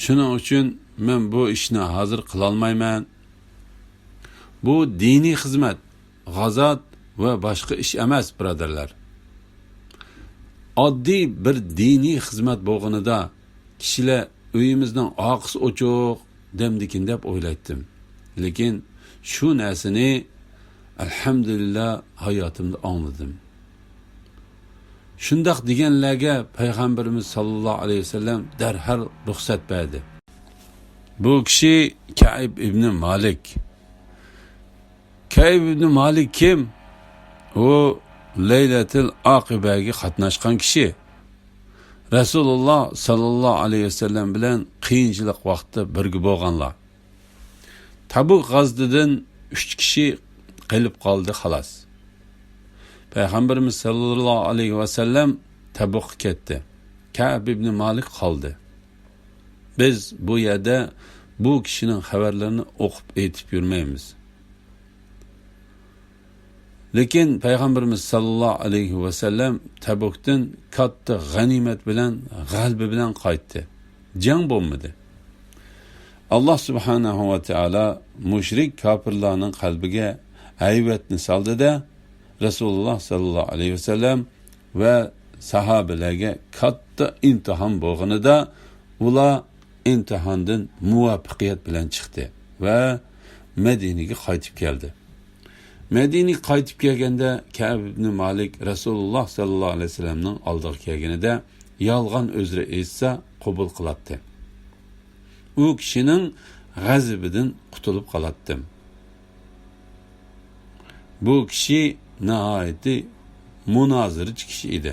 شۇنىڭ ئۈچۈن مەن بۇ ئىشنى ھازىر قىلالمايمەن. بۇ دىنىي خىزمەت، غازات ۋە باشقا ئىش ئەمەس، بۇرادەرلەر. ئاددىي بىر دىنىي خىزمەت بولغىنىدا، كىشىلەر ئۆيىمىزنىڭ ئارقىسى ئوچۇق دەمدىكىن دەپ ئويلايتتىم. لېكىن شۇ نەرسىنى، ئەلھەمدۇلىللا، ھاياتىمدا ئاڭلىدىم. شۇنداق دېگەنلەرگە پەيغەمبىرىمىز ساللاللاھۇ ئەلەيھى ۋەسەللەم دەرھال رۇخسەت بەردى. بۇ كىشى كەئب ئىبنى مالىك. كەئب ئىبنى مالىك كىم؟ ئۇ لەيلەتىل ئاقىبەگە قاتناشقان كىشى. رەسۇلۇللا ساللاللاھۇ ئەلەيھى ۋەسەللەم بىلەن قىيىنچىلىق ۋاقتىدا بىرگە بولغانلار. تەبۇك غازىتىدىن ئۈچ كىشى قېلىپ قالدى، خالاس. پەيغەمبىرىمىز ساللاللاھۇ ئەلەيھى ۋەسەللەم تەبۇكقا كەتتى. كەئب ئىبنى مالىك قالدى. بىز بۇ يەردە بۇ كىشىنىڭ خەۋەرلىرىنى ئوقۇپ ئېيتىپ يۈرمەيمىز. لېكىن پەيغەمبىرىمىز ساللاللاھۇ ئەلەيھى ۋەسەللەم تەبۇكتىن كاتتا غەنىيمەت بىلەن، غەلىبە بىلەن قايتتى. جەڭ بولمىدى. ئاللا سۇبھانەھۇ ۋە تائالا مۇشرىك كاپىرلارنىڭ قەلبىگە ھەيۋەتنى سالدى-دە، رەسۇلۇللا ساللاللاھۇ ئەلەيھى ۋەسەللەم ۋە ساھابىلەرگە كاتتا ئىمتىھان بولغىنىدا، ئۇلار ئىمتىھاندىن مۇۋەپپەقىيەت بىلەن چىقتى ۋە مەدىنىگە قايتىپ كەلدى. مەدىنىگە قايتىپ كەلگەندە، كەئب ئىبنى مالىك رەسۇلۇللا ساللاللاھۇ ئەلەيھى ۋەسەللەمنىڭ ئالدىغا كەلگىنىدە، يالغان ئۆزرە ئېيتسا، قوبۇل قىلاتتى. ئۇ كىشىنىڭ غەزىپىدىن قۇتۇلۇپ قالاتتىم. بۇ كىشى ناھايىتى مۇنازىرىچى كىشى ئىدى.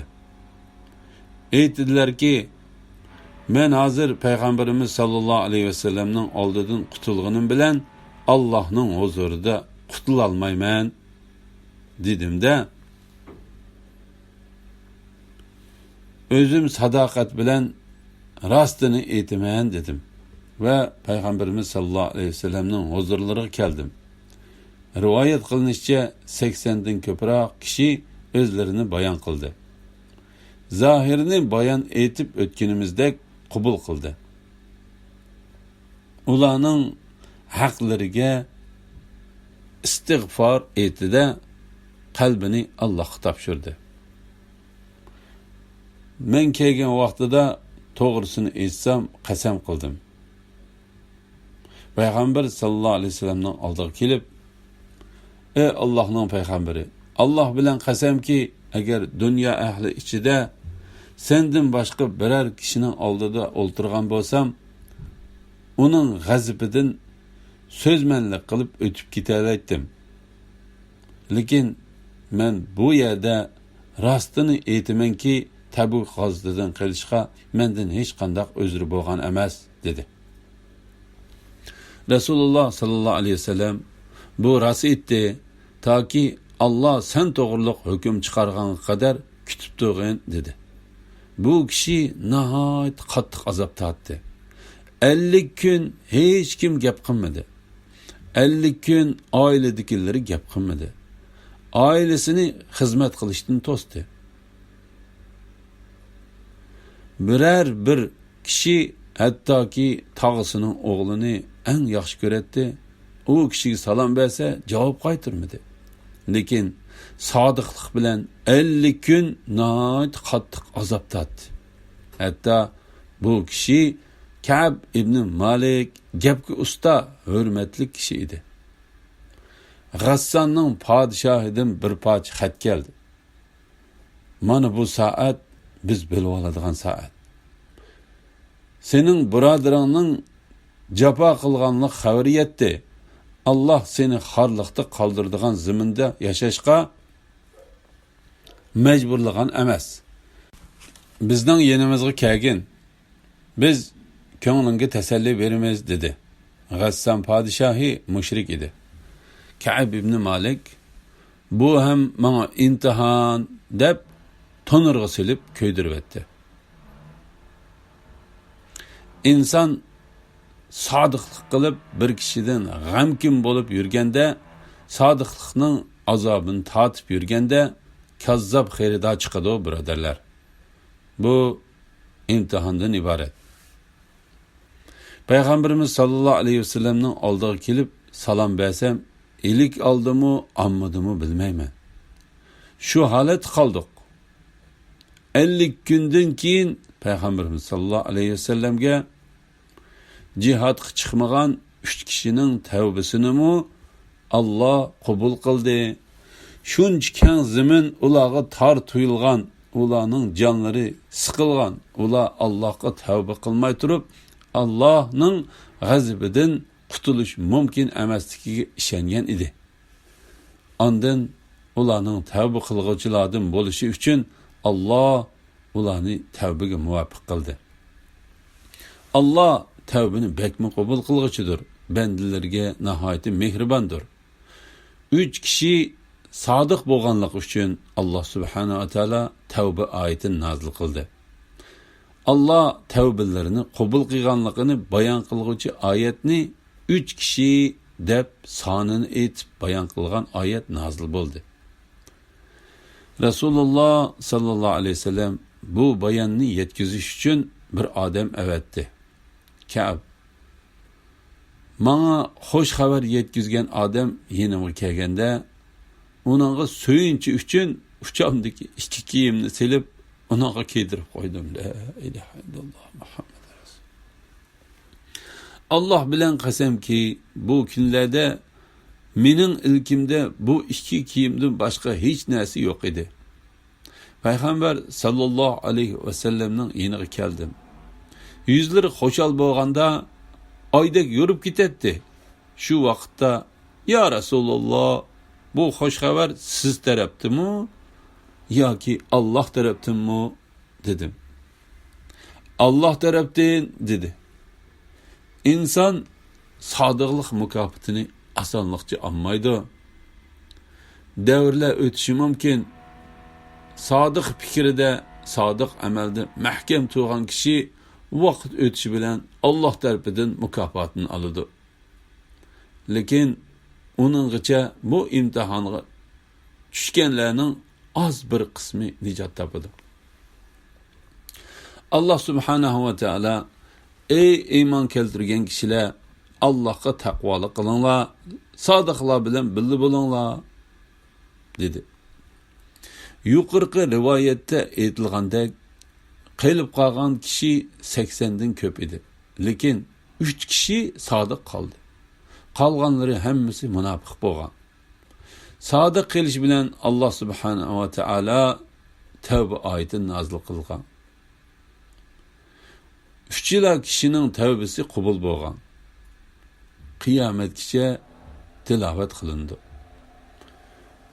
ئېيتتىلەركى، مەن ھازىر پەيغەمبىرىمىز ساللاللاھۇ ئەلەيھى ۋەسەللەمنىڭ ئالدىدىن قۇتۇلغىنىم بىلەن، ئاللاھنىڭ ھۇزۇرىدا قۇتۇلالمايمەن، دېدىمدە، ئۆزۈم ساداقەت بىلەن راستىنى ئېيتىمەن، دېدىم ۋە پەيغەمبىرىمىز ساللاللاھۇ ئەلەيھى ۋەسەللەمنىڭ ھۇزۇرلىرىغا كەلدىم. رىۋايەت قىلىنىشىچە، سەكسەندىن كۆپرەك كىشى ئۆزلىرىنى بايان قىلدى. زاھىرىنى بايان ئېيتىپ ئۆتكىنىمىزدەك قوبۇل قىلدى. ئۇلارنىڭ ھەقلىرىگە ئىستىغپار ئېيتتى-دە، قەلبىنى ئاللاھقا تاپشۇردى. مەن كەلگەن ۋاقتىدا، توغرىسىنى ئېيتسام، قەسەم قىلدىم. پەيغەمبەر ساللاللاھۇ ئەلەيھى ۋەسەللەمنىڭ ئالدىغا كېلىپ، ئەي ئاللاھنىڭ پەيغەمبىرى، ئاللاھ بىلەن قەسەمكى، ئەگەر دۇنيا ئەھلى ئىچىدە سەندىن باشقا بىرەر كىشىنىڭ ئالدىدا ئولتۇرغان بولسام، ئۇنىڭ غەزىپىدىن سۆزمەنلىك قىلىپ ئۆتۈپ كېتەلەيتتىم. لېكىن مەن بۇ يەردە راستىنى ئېيتىمەنكى، تەبۈك غازىتىدىن قېلىشقا مەندىن ھېچقانداق ئۆزرى بولغان ئەمەس، دېدى. رەسۇلۇللا ساللاللاھۇ ئەلەيھى ۋەسەللەم، بۇ راست ئېيتتى، تاكى ئاللا سەن توغرۇلۇق ھۆكۈم چىقارغانغا قەدەر كۈتۈپ تۇرغىن، دېدى. بۇ كىشى ناھايىتى قاتتىق ئازاب تارتتى. ئەللىك كۈن ھېچكىم گەپ قىلمىدى. ئەللىك كۈن ئائىلىدىكىلىرى گەپ قىلمىدى. ئائىلىسىنى خىزمەت قىلىشتىن توستى. بىرەر بىر كىشى ھەتتاكى تاغىسىنىڭ ئوغلىنى ئەڭ ياخشى كۆرەتتى. ئۇ كىشىگە سالام بەرسە، جاۋاب قايتۇرمىدى. لېكىن سادىقلىق بىلەن ئەللىك كۈن ناھايىتى قاتتىق ئازاب تارتتى. ھەتتا بۇ كىشى كەئب ئىبنى مالىك گەپكە ئۇستا، ھۆرمەتلىك كىشى ئىدى. غەسساننىڭ پادىشاھىدىن بىر پارچە خەت كەلدى. مانا بۇ سائەت بىز بىلىۋالىدىغان سائەت. سېنىڭ بۇرادىرىڭنىڭ جاپا قىلغانلىق خەۋىرى يەتتى. ئاللا سېنى خارلىقتا قالدۇرىدىغان زېمىندا ياشاشقا مەجبۇرلىغان ئەمەس. بىزنىڭ يېنىمىزغا كەلگىن، بىز كۆڭلۈڭگە تەسەللى بېرىمىز، دېدى. غەسسان پادىشاھى مۇشرىك ئىدى. كەئب ئىبنى مالىك، بۇ ھەم ماڭا ئىمتىھان، دەپ تونۇرغا سېلىپ كۆيدۈرۈۋەتتى. ئىنسان سادىقلىق قىلىپ، بىر كىشىدىن غەمكىن بولۇپ يۈرگەندە، سادىقلىقنىڭ ئازابىنى تارتىپ يۈرگەندە، كاززاپ خېرىدار چىقىدۇ، بۇرادەرلەر. بۇ ئىمتىھاندىن ئىبارەت. پەيغەمبىرىمىز ساللاللاھۇ ئەلەيھى ۋەسەللەمنىڭ ئالدىغا كېلىپ سالام بەرسەم، ئىلىك ئالدىمۇ، ئالمىدىمۇ بىلمەيمەن. شۇ ھالەتتە قالدۇق. ئەللىك كۈندىن كېيىن پەيغەمبىرىمىز ساللاللاھۇ ئەلەيھى ۋەسەللەمگە جىھادقا چىقمىغان ئۈچ كىشىنىڭ تەۋبىسىنىمۇ ئاللا قوبۇل قىلدى. شۇنچە كەڭ زېمىن ئۇلارغا تار تۇيۇلغان، ئۇلارنىڭ جانلىرى سىقىلغان، ئۇلار ئاللاغا تەۋبە قىلماي تۇرۇپ، ئاللانىڭ غەزىپىدىن قۇتۇلۇش مۇمكىن ئەمەسلىكىگە ئىشەنگەن ئىدى. ئاندىن ئۇلارنىڭ تەۋبە قىلغۇچىلاردىن بولۇشى ئۈچۈن ئاللا ئۇلارنى تەۋبىگە مۇۋاپىق قىلدى. ئاللا تەۋبىنى بەكمۇ قوبۇل قىلغۇچىدۇر، بەندىلىرىگە ناھايىتى مېھرىباندۇر. ئۈچ كىشى سادىق بولغانلىقى ئۈچۈن ئاللا سۇبھانەھۇ ۋە تائالا تەۋبە ئايىتىنى نازىل قىلدى. ئاللا تەۋبىلىرىنى قوبۇل قىلغانلىقىنى بايان قىلغۇچى ئايەتنى ئۈچ كىشى دەپ سانىنى ئېيتىپ بايان قىلغان ئايەت نازىل بولدى. رەسۇلۇللا ساللاللاھۇ ئەلەيھى ۋەسەللەم بۇ باياننى يەتكۈزۈش ئۈچۈن بىر ئادەم ئەۋەتتى. كەئب، ماڭا خوش خەۋەر يەتكۈزگەن ئادەم يېنىمغا كەلگەندە، ئۇنىڭغا سۆيۈنچى ئۈچۈن ئۇچامدىكى ئىككى كىيىمنى سېلىپ، ئۇنىڭغا كىيدۈرۈپ قويدۇم. لا ئىلاھە ئىللاللا مۇھەممەد رەسۇل. ئاللا بىلەن قەسەمكى، بۇ كۈنلەردە مېنىڭ ئىلكىمدە بۇ ئىككى كىيىمدىن باشقا ھېچ نەرسە يوق ئىدى. پەيغەمبەر ساللاللاھۇ ئەلەيھى ۋەسەللەمنىڭ يېنىغا كەلدىم. يۈزلىرى خۇشال بولغاندا، ئايدەك يورۇپ كېتەتتى. شۇ ۋاقىتتا، يا رەسۇلاللا، بۇ خوش خەۋەر سىز تەرەپتىنمۇ ياكى ئاللا تەرەپتىنمۇ؟ دېدىم. ئاللا تەرەپتىن، دېدى. ئىنسان سادىقلىق مۇكاپاتىنى ئاسانلىقچە ئالمايدۇ. دەۋرلەر ئۆتۈشى مۇمكىن. سادىق پىكرىدە، سادىق ئەمەلدە مەھكەم تۇرغان كىشى ۋاقىت ئۆتۈشى بىلەن ئاللا تەرىپىدىن مۇكاپاتىنى ئالىدۇ. لېكىن ئۇنىڭغىچە بۇ ئىمتىھانغا چۈشكەنلەرنىڭ ئاز بىر قىسمى نىجات تاپىدۇ. ئاللا سۇبھانەھۇ ۋە تائالا، ئەي ئىمان كەلتۈرگەن كىشىلەر، ئاللاغا تەقۋالىق قىلىڭلار، سادىقلار بىلەن بىللە بولۇڭلار، دېدى. يۇقىرىقى رىۋايەتتە ئېيتىلغاندەك، قېلىپ قالغان كىشى سەكسەندىن كۆپ ئىدى. لېكىن ئۈچ كىشى سادىق قالدى. قالغانلىرى ھەممىسى مۇناپىق بولغان. سادىق قېلىش بىلەن ئاللا سۇبھانەھۇ ۋە تائالا تەۋبە ئايىتىنى نازىل قىلغان. ئۈچىلا كىشىنىڭ تەۋبىسى قوبۇل بولغان. قىيامەتكىچە تىلاۋەت قىلىنىدۇ.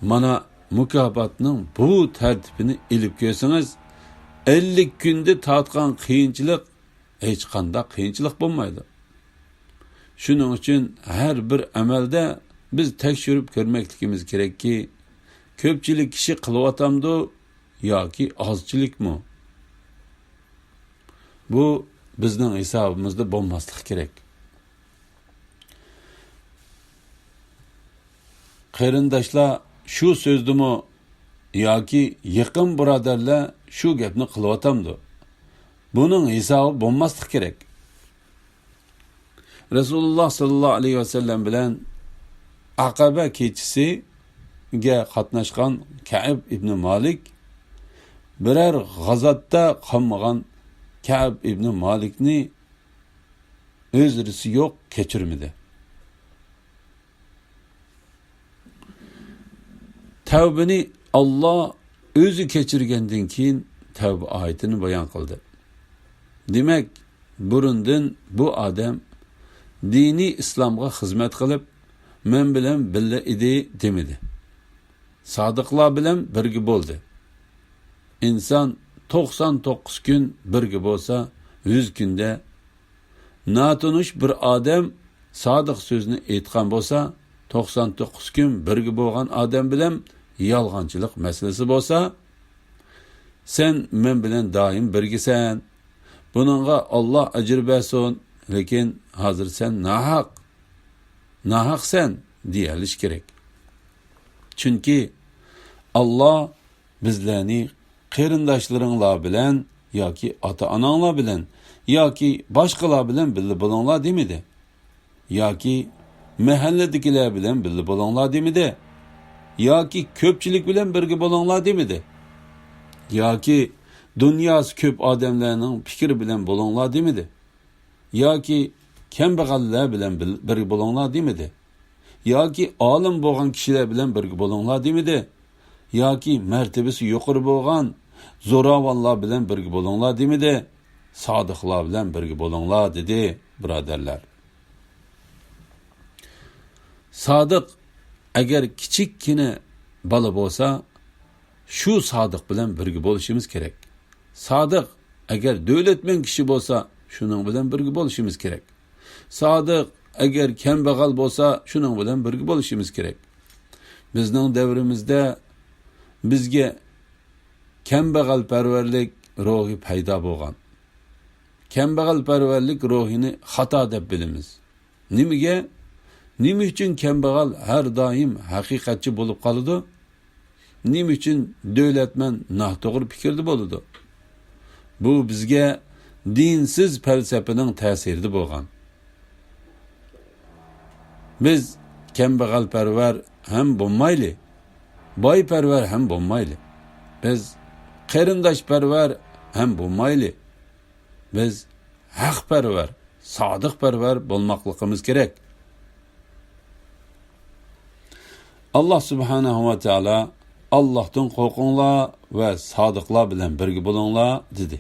مانا مۇكاپاتنىڭ بۇ تەرتىپىنى ئېلىپ كۆرسىڭىز، ئەللىك كۈندە تارتقان قىيىنچىلىق ھېچقانداق قىيىنچىلىق بولمايدۇ. شۇنىڭ ئۈچۈن ھەر بىر ئەمەلدە بىز تەكشۈرۈپ كۆرمەكلىكىمىز كېرەككى، كۆپچىلىك كىشى قىلىۋاتامدۇ ياكى ئازچىلىكمۇ؟ بۇ بىزنىڭ ھېسابىمىزدا بولماسلىقى كېرەك. قېرىنداشلار شۇ سۆزدىمۇ ياكى يېقىن بۇرادەرلەر شۇ گەپنى قىلىۋاتامدۇ؟ بۇنىڭ ھېسابى بولماسلىقى كېرەك. رەسۇلۇللاھ ساللاللاھۇ ئەلەيھى ۋەسەللەم بىلەن ئەقەبە كېچىسىگە قاتناشقان كەئب ئىبنى مالىك بىرەر غازاتتا قالمىغان كەئب ئىبنى مالىكنى ئۆزرىسى يوق كەچۈرمىدى. تەۋبىنى ئاللا ئۆزى كەچۈرگەندىن كېيىن تەۋبە ئايىتىنى بايان قىلدى. دېمەك، بۇرۇندىن بۇ ئادەم دىنىي ئىسلامغا خىزمەت قىلىپ، مەن بىلەن بىللە ئىدى دېمىدى. سادىقلار بىلەن بىرگە بولدى. ئىنسان توقسان توققۇز كۈن بىرگە بولسا، يۈز كۈندە ناتونۇش بىر ئادەم سادىق سۆزنى ئېيتقان بولسا، توقسان توققۇز كۈن بىرگە بولغان ئادەم بىلەن يالغانچىلىق مەسىلىسى بولسا، سەن مەن بىلەن دائىم بىرگىسەن. بۇنىڭغا ئاللا ئەجىر بەرسۇن، لېكىن ھازىر سەن ناھەق، ناھەقسەن دېيەلىشى كېرەك. چۈنكى ئاللا بىزلەرنى قېرىنداشلىرىڭلار بىلەن ياكى ئاتا-ئاناڭلار بىلەن ياكى باشقىلار بىلەن بىللە بولۇڭلار دېمىدى. ياكى مەھەللىدىكىلەر بىلەن بىللە بولۇڭلار دېمىدى. ياكى كۆپچىلىك بىلەن بىرگە بولۇڭلار دېمىدى. ياكى دۇنياسى كۆپ ئادەملەرنىڭ پىكرى بىلەن بولۇڭلار دېمىدى. ياكى كەمبەغەللەر بىلەن بىل-، بىرگە بولۇڭلار دېمىدى. ياكى ئالىم بولغان كىشىلەر بىلەن بىرگە بولۇڭلار دېمىدى. ياكى مەرتىۋىسى يۇقىرى بولغان زوراۋانلار بىلەن بىرگە بولۇڭلار دېمىدى. سادىقلار بىلەن بىرگە بولۇڭلار دېدى، بۇرادەرلەر. سادىق ئەگەر كىچىككىنە بالا بولسا، شۇ سادىق بىلەن بىرگە بولۇشىمىز كېرەك. سادىق ئەگەر دۆلەتمەن كىشى بولسا، شۇنىڭ بىلەن بىرگە بولۇشىمىز كېرەك. سادىق ئەگەر كەمبەغەل بولسا، شۇنىڭ بىلەن بىرگە بولۇشىمىز كېرەك. بىزنىڭ دەۋرىمىزدە بىزگە كەمبەغەلپەرۋەرلىك روھى پەيدا بولغان. كەمبەغەلپەرۋەرلىك روھىنى خاتا دەپ بىلىمىز. نېمىگە؟ نېمە ئۈچۈن كەمبەغەل ھەر دائىم ھەقىقەتچى بولۇپ قالىدۇ؟ نېمە ئۈچۈن دۆلەتمەن ناتوغرا پىكىردە بولىدۇ؟ بۇ بىزگە دىنسىز پەلسەپىنىڭ تەسىرىدە بولغان. بىز كەمبەغەلپەرۋەر ھەم بولمايلى، بايپەرۋەر ھەم بولمايلى. بىز قېرىنداشپەرۋەر ھەم بولمايلى. بىز ھەقپەرۋەر، سادىقپەرۋەر بولماقلىقىمىز كېرەك. ئاللا سۇبھانەھۇ ۋە تائالا، «ئاللاھتىن قورقۇڭلار ۋە سادىقلار بىلەن بىرگە بولۇڭلار» دېدى.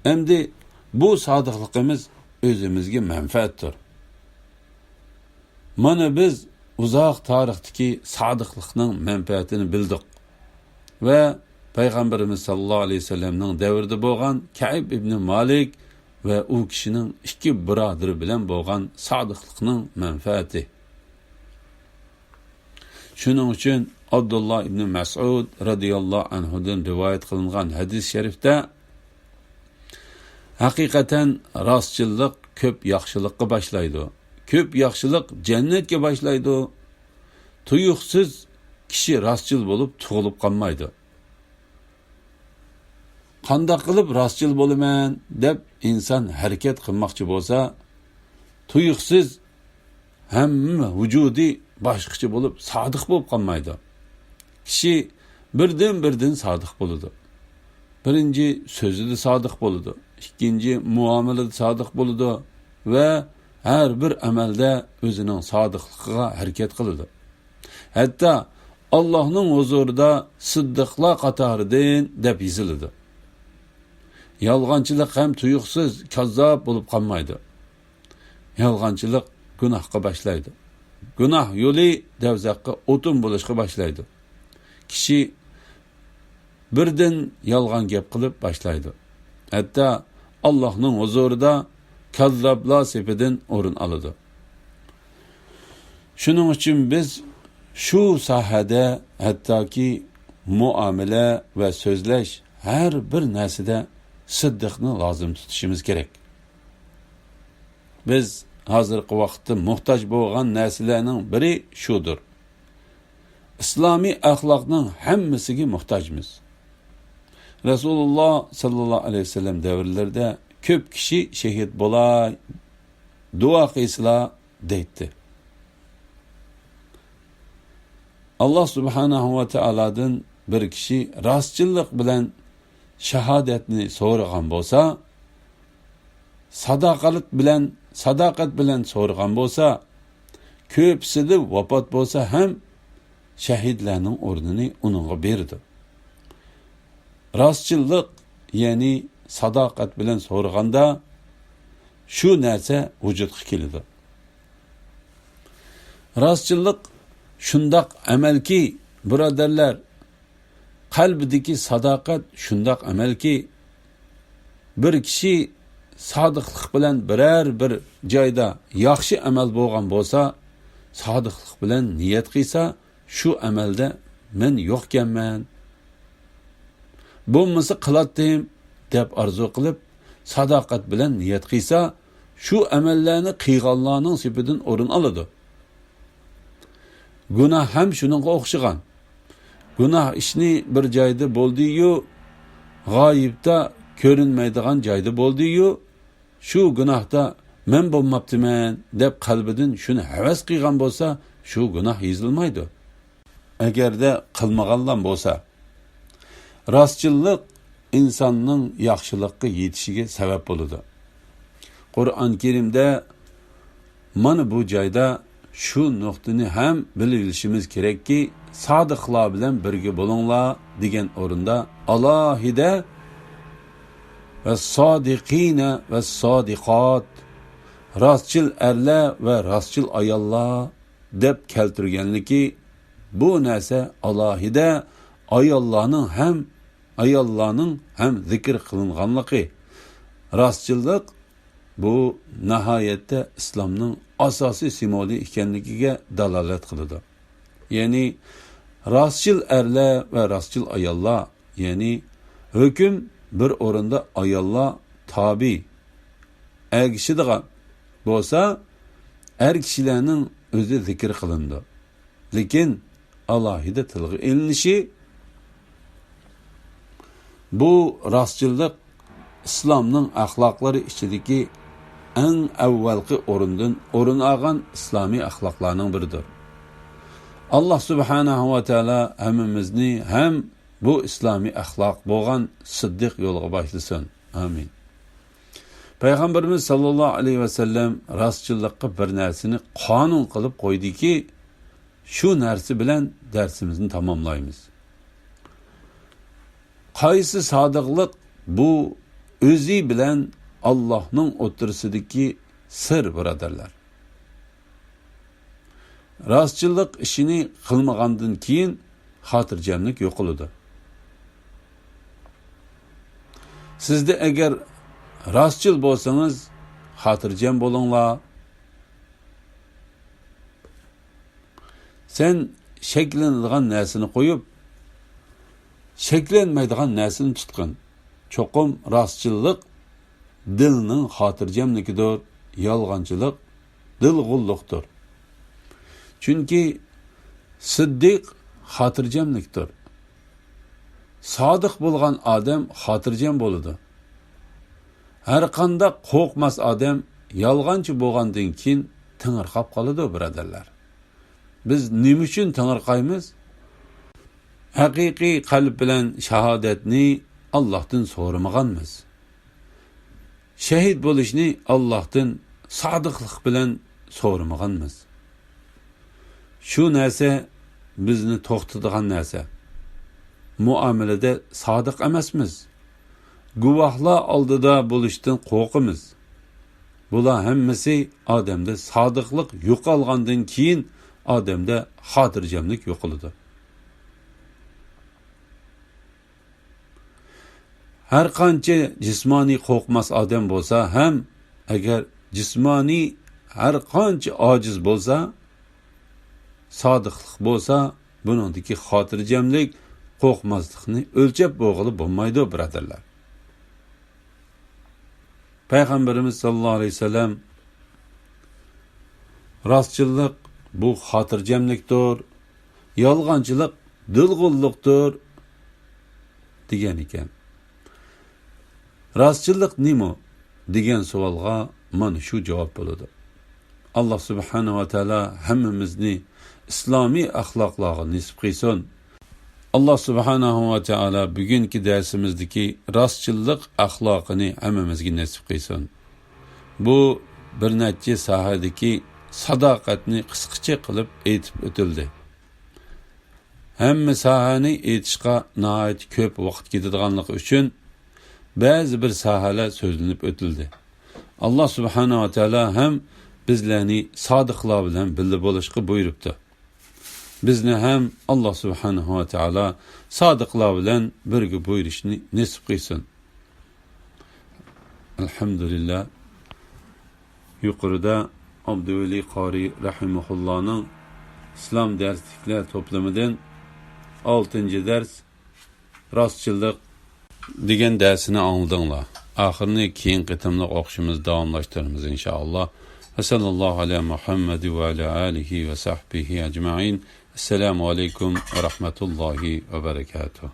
ئەمدى بۇ سادىقلىقىمىز ئۆزىمىزگە مەنپەئەتتۇر. مانا بىز ئۇزاق تارىختىكى سادىقلىقنىڭ مەنپەئەتىنى بىلدۇق ۋە پەيغەمبىرىمىز ساللاللاھۇ ئەلەيھى ۋەسەللەمنىڭ دەۋرىدە بولغان كەئب ئىبنى مالىك ۋە ئۇ كىشىنىڭ ئىككى بۇرادىرى بىلەن بولغان سادىقلىقنىڭ مەنپەئەتى. شۇنىڭ ئۈچۈن ئابدۇللا ئىبنى مەسئۇد رەزىياللاھۇ ئەنھۇدىن رىۋايەت قىلىنغان ھەدىس شەرىفتە، ھەقىقەتەن راستچىللىق كۆپ ياخشىلىققا باشلايدۇ. كۆپ ياخشىلىق جەننەتكە باشلايدۇ. تۇيۇقسىز كىشى راستچىل بولۇپ تۇغۇلۇپ قالمايدۇ. قانداق قىلىپ راستچىل بولىمەن دەپ ئىنسان ھەرىكەت قىلماقچى بولسا، تۇيۇقسىز ھەممە ۋۇجۇدى باشقىچە بولۇپ، سادىق بولۇپ قالمايدۇ. كىشى بىردىن-بىردىن سادىق بولىدۇ. بىرىنچى، سۆزىدە سادىق بولىدۇ. ئىككىنچى، مۇئامىلىدە سادىق بولىدۇ ۋە ھەر بىر ئەمەلدە ئۆزىنىڭ سادىقلىقىغا ھەرىكەت قىلىدۇ. ھەتتا ئاللاھنىڭ ھۇزۇرىدا سىددىقلار قاتارىدىن دەپ يېزىلىدۇ. يالغانچىلىق ھەم تۇيۇقسىز كاززاپ بولۇپ قالمايدۇ. يالغانچىلىق گۇناھقا باشلايدۇ. گۇناھ يولى دوزاخقا ئوتۇن بولۇشقا باشلايدۇ. كىشى بىردىن يالغان گەپ قىلىپ باشلايدۇ. ھەتتا ئاللاھنىڭ ھۇزۇرىدا كاززاپلار سېپىدىن ئورۇن ئالىدۇ. شۇنىڭ ئۈچۈن بىز شۇ ساھەدە، ھەتتاكى مۇئامىلە ۋە سۆزلەش، ھەر بىر نەرسىدە سىددىقنى لازىم تۇتۇشىمىز كېرەك. بىز ھازىرقى ۋاقىتتا موھتاج بولغان نەرسىلەرنىڭ بىرى شۇدۇر. ئىسلامىي ئەخلاقنىڭ ھەممىسىگە موھتاجمىز. رەسۇلۇللا ساللاللاھۇ ئەلەيھى ۋەسەللەم دەۋرلىرىدە كۆپ كىشى شېھىت بولاي، دۇئا قىلسىلا دەيتتى. ئاللا سۇبھانەھۇ ۋە تائالادىن بىر كىشى راستچىللىق بىلەن شاھادەتنى سورىغان بولسا، ساداقەت بىلەن، ساداقەت بىلەن سورىغان بولسا، كۆپىسىدە ۋاپات بولسا ھەم شەھىدلەرنىڭ ئورنىنى ئۇنىڭغا بېرىدۇ. راستچىللىق، يەنى ساداقەت بىلەن سورىغاندا شۇ نەرسە ۋۇجۇدقا كېلىدۇ. راستچىللىق شۇنداق ئەمەلكى، بۇرادەرلەر، قەلبىدىكى ساداقەت شۇنداق ئەمەلكى، بىر كىشى سادىقلىق بىلەن بىرەر بىر جايدا ياخشى ئەمەل بولغان بولسا، سادىقلىق بىلەن نىيەت قىلسا، شۇ ئەمەلدە مەن يوقكەنمەن، بولمىسا قىلاتتىم دەپ ئارزۇ قىلىپ، ساداقەت بىلەن نىيەت قىلسا، شۇ ئەمەللەرنى قىلغانلارنىڭ سېپىدىن ئورۇن ئالىدۇ. گۇناھ ھەم شۇنىڭغا ئوخشىغان. گۇناھ ئىشنى بىر جايدا بولدىيۇ، غايىبتا كۆرۈنمەيدىغان جايدا بولدىيۇ، شۇ گۇناھتا مەن بولماپتىمەن دەپ قەلبىدىن شۇنى ھەۋەس قىلغان بولسا، شۇ گۇناھ يېزىلمايدۇ. ئەگەردە قىلمىغانلام بولسا. راستچىللىق ئىنساننىڭ ياخشىلىققا يېتىشىگە سەۋەب بولىدۇ. قۇرئان كەرىمدە مانا بۇ جايدا شۇ نۇقتىنى ھەم بىلىۋېلىشىمىز كېرەككى، سادىقلار بىلەن بىرگە بولۇڭلار دېگەن ئورۇندا ئالاھىدە ۋە سادىقىنە ۋە سادىقات، راستچىل ئەرلەر ۋە راستچىل ئاياللار دەپ كەلتۈرگەنلىكى، بۇ نەرسە ئالاھىدە ئاياللارنىڭ ھەم، ئاياللارنىڭ ھەم زىكىر قىلىنغانلىقى، راستچىللىق بۇ ناھايەتتە ئىسلامنىڭ ئاساسىي سىمۋولى ئىكەنلىكىگە دالالەت قىلىدۇ. يەنى راستچىل ئەرلەر ۋە راستچىل ئاياللار، يەنى ھۆكۈم بىر ئورۇندا ئاياللار تابىي، ئەگىشىدىغان بولسا، ئەر كىشىلەرنىڭ ئۆزى زىكىر قىلىنىدۇ. لېكىن ئالاھىدە تىلغا ئېلىنىشى، بۇ راستچىللىق ئىسلامنىڭ ئەخلاقلىرى ئىچىدىكى ئەڭ ئەۋۋەلقى ئورۇندىن ئورۇن ئالغان ئىسلامىي ئەخلاقلارنىڭ بىرىدۇر. ئاللا سۇبھانەھۇ ۋە تائالا ھەممىمىزنى ھەم بۇ ئىسلامىي ئەخلاق بولغان سىددىق يولىغا باشلىسۇن. ئامىن. پەيغەمبىرىمىز ساللاللاھۇ ئەلەيھى ۋەسەللەم راستچىللىققا بىر نەرسىنى قانۇن قىلىپ قويدىكى، شۇ نەرسە بىلەن دەرسىمىزنى تاماملايمىز. قايسى سادىقلىق؟ بۇ ئۆزى بىلەن ئاللاھنىڭ ئوتتۇرىسىدىكى سىر، بۇرادەرلەر. راستچىللىق ئىشىنى قىلمىغاندىن كېيىن خاتىرجەملىك يوقىلىدۇ. سىزدە ئەگەر راستچىل بولسىڭىز، خاتىرجەم بولۇڭلار. سەن شەكلىنىدىغان نەرسىنى قويۇپ، شەكلەنمەيدىغان نەرسىنى تۇتقىن. چوقۇم راستچىللىق دىلنىڭ خاتىرجەملىكىدۇر، يالغانچىلىق دىل غۇللۇقتۇر. چۈنكى سىددىق خاتىرجەملىكتۇر. سادىق بولغان ئادەم خاتىرجەم بولىدۇ. ھەرقانداق قورقماس ئادەم يالغانچى بولغاندىن كېيىن تېڭىرقاپ قالىدۇ، بۇرادەرلەر. بىز نېمە ئۈچۈن تېڭىرقايمىز؟ ھەقىقىي قەلب بىلەن شاھادەتنى ئاللاھتىن سورىمىغانمىز. شەھىد بولۇشنى ئاللاھتىن سادىقلىق بىلەن سورىمىغانمىز. شۇ نەرسە بىزنى توختىتىدىغان نەرسە. مۇئامىلىدە سادىق ئەمەسمىز. گۇۋاھلار ئالدىدا بولۇشتىن قورقىمىز. بۇلار ھەممىسى ئادەمدە سادىقلىق يوقالغاندىن كېيىن ئادەمدە خاتىرجەملىك يوقىلىدۇ. ھەر قانچە جىسمانىي قورقماس ئادەم بولسا ھەم، ئەگەر جىسمانىي ھەر قانچە ئاجىز بولسا، سادىقلىق بولسا، بۇنىڭدىكى خاتىرجەملىك، قورقماسلىقنى ئۆلچەپ بولغىلى بولمايدۇ، بۇرادەرلەر. پەيغەمبىرىمىز ساللاللاھۇ ئەلەيھى ۋەسەللەم، «راستچىللىق بۇ خاتىرجەملىكتۇر، يالغانچىلىق دىلغۇللۇقتۇر» دېگەن ئىكەن. راستچىللىق نېمە دېگەن سوئالغا مانا شۇ جاۋاب بولىدۇ. ئاللا سۇبھانەھۇ ۋە تائالا ھەممىمىزنى ئىسلامىي ئەخلاقلارغا نېسىپ قىلسۇن. ئاللا سۇبھانەھۇ ۋە تائالا بۈگۈنكى دەرسىمىزدىكى راستچىللىق ئەخلاقىنى ھەممىمىزگە نېسىپ قىلسۇن. بۇ بىر نەچچە ساھەدىكى ساداقەتنى قىسقىچە قىلىپ ئېيتىپ ئۆتۈلدى. ھەممە ساھەنى ئېيتىشقا ناھايىتى كۆپ ۋاقىت كېتىدىغانلىقى ئۈچۈن، بەزى بىر ساھەلەر سۆزلىنىپ ئۆتۈلدى. ئاللا سۇبھانەھۇ ۋە تائالا ھەم بىزلەرنى سادىقلار بىلەن بىللە بولۇشقا بۇيرۇپتۇ. بىزنى ھەم ئاللا سۇبھانەھۇ ۋە تائالا سادىقلار بىلەن بىرگە بۇيرۇشنى نېسىپ قىلسۇن. ئەلھەمدۇلىللا. يۇقىرىدا ئابدۇۋەلى قارى رەھىمەھۇللانىڭ ئىسلام دەرسلىكلەر توپلىمىدىن ئالتىنچى دەرس، راستچىللىق دېگەن دەرسىنى ئاڭلىدىڭلار. ئاخىرىنى كېيىنكى قېتىملىق ئوقۇشىمىز داۋاملاشتۇرىمىز، ئىنشائاللا. ۋە سەللەللاھۇ ئەلە مۇھەممەد ۋە ئەلە ئالىھى ۋە سەھبىھى ئەجمەئىن. ئەسسالامۇ ئەلەيكۇم ۋە رەھمەتۇللاھى ۋە بەرەكاتۇھ.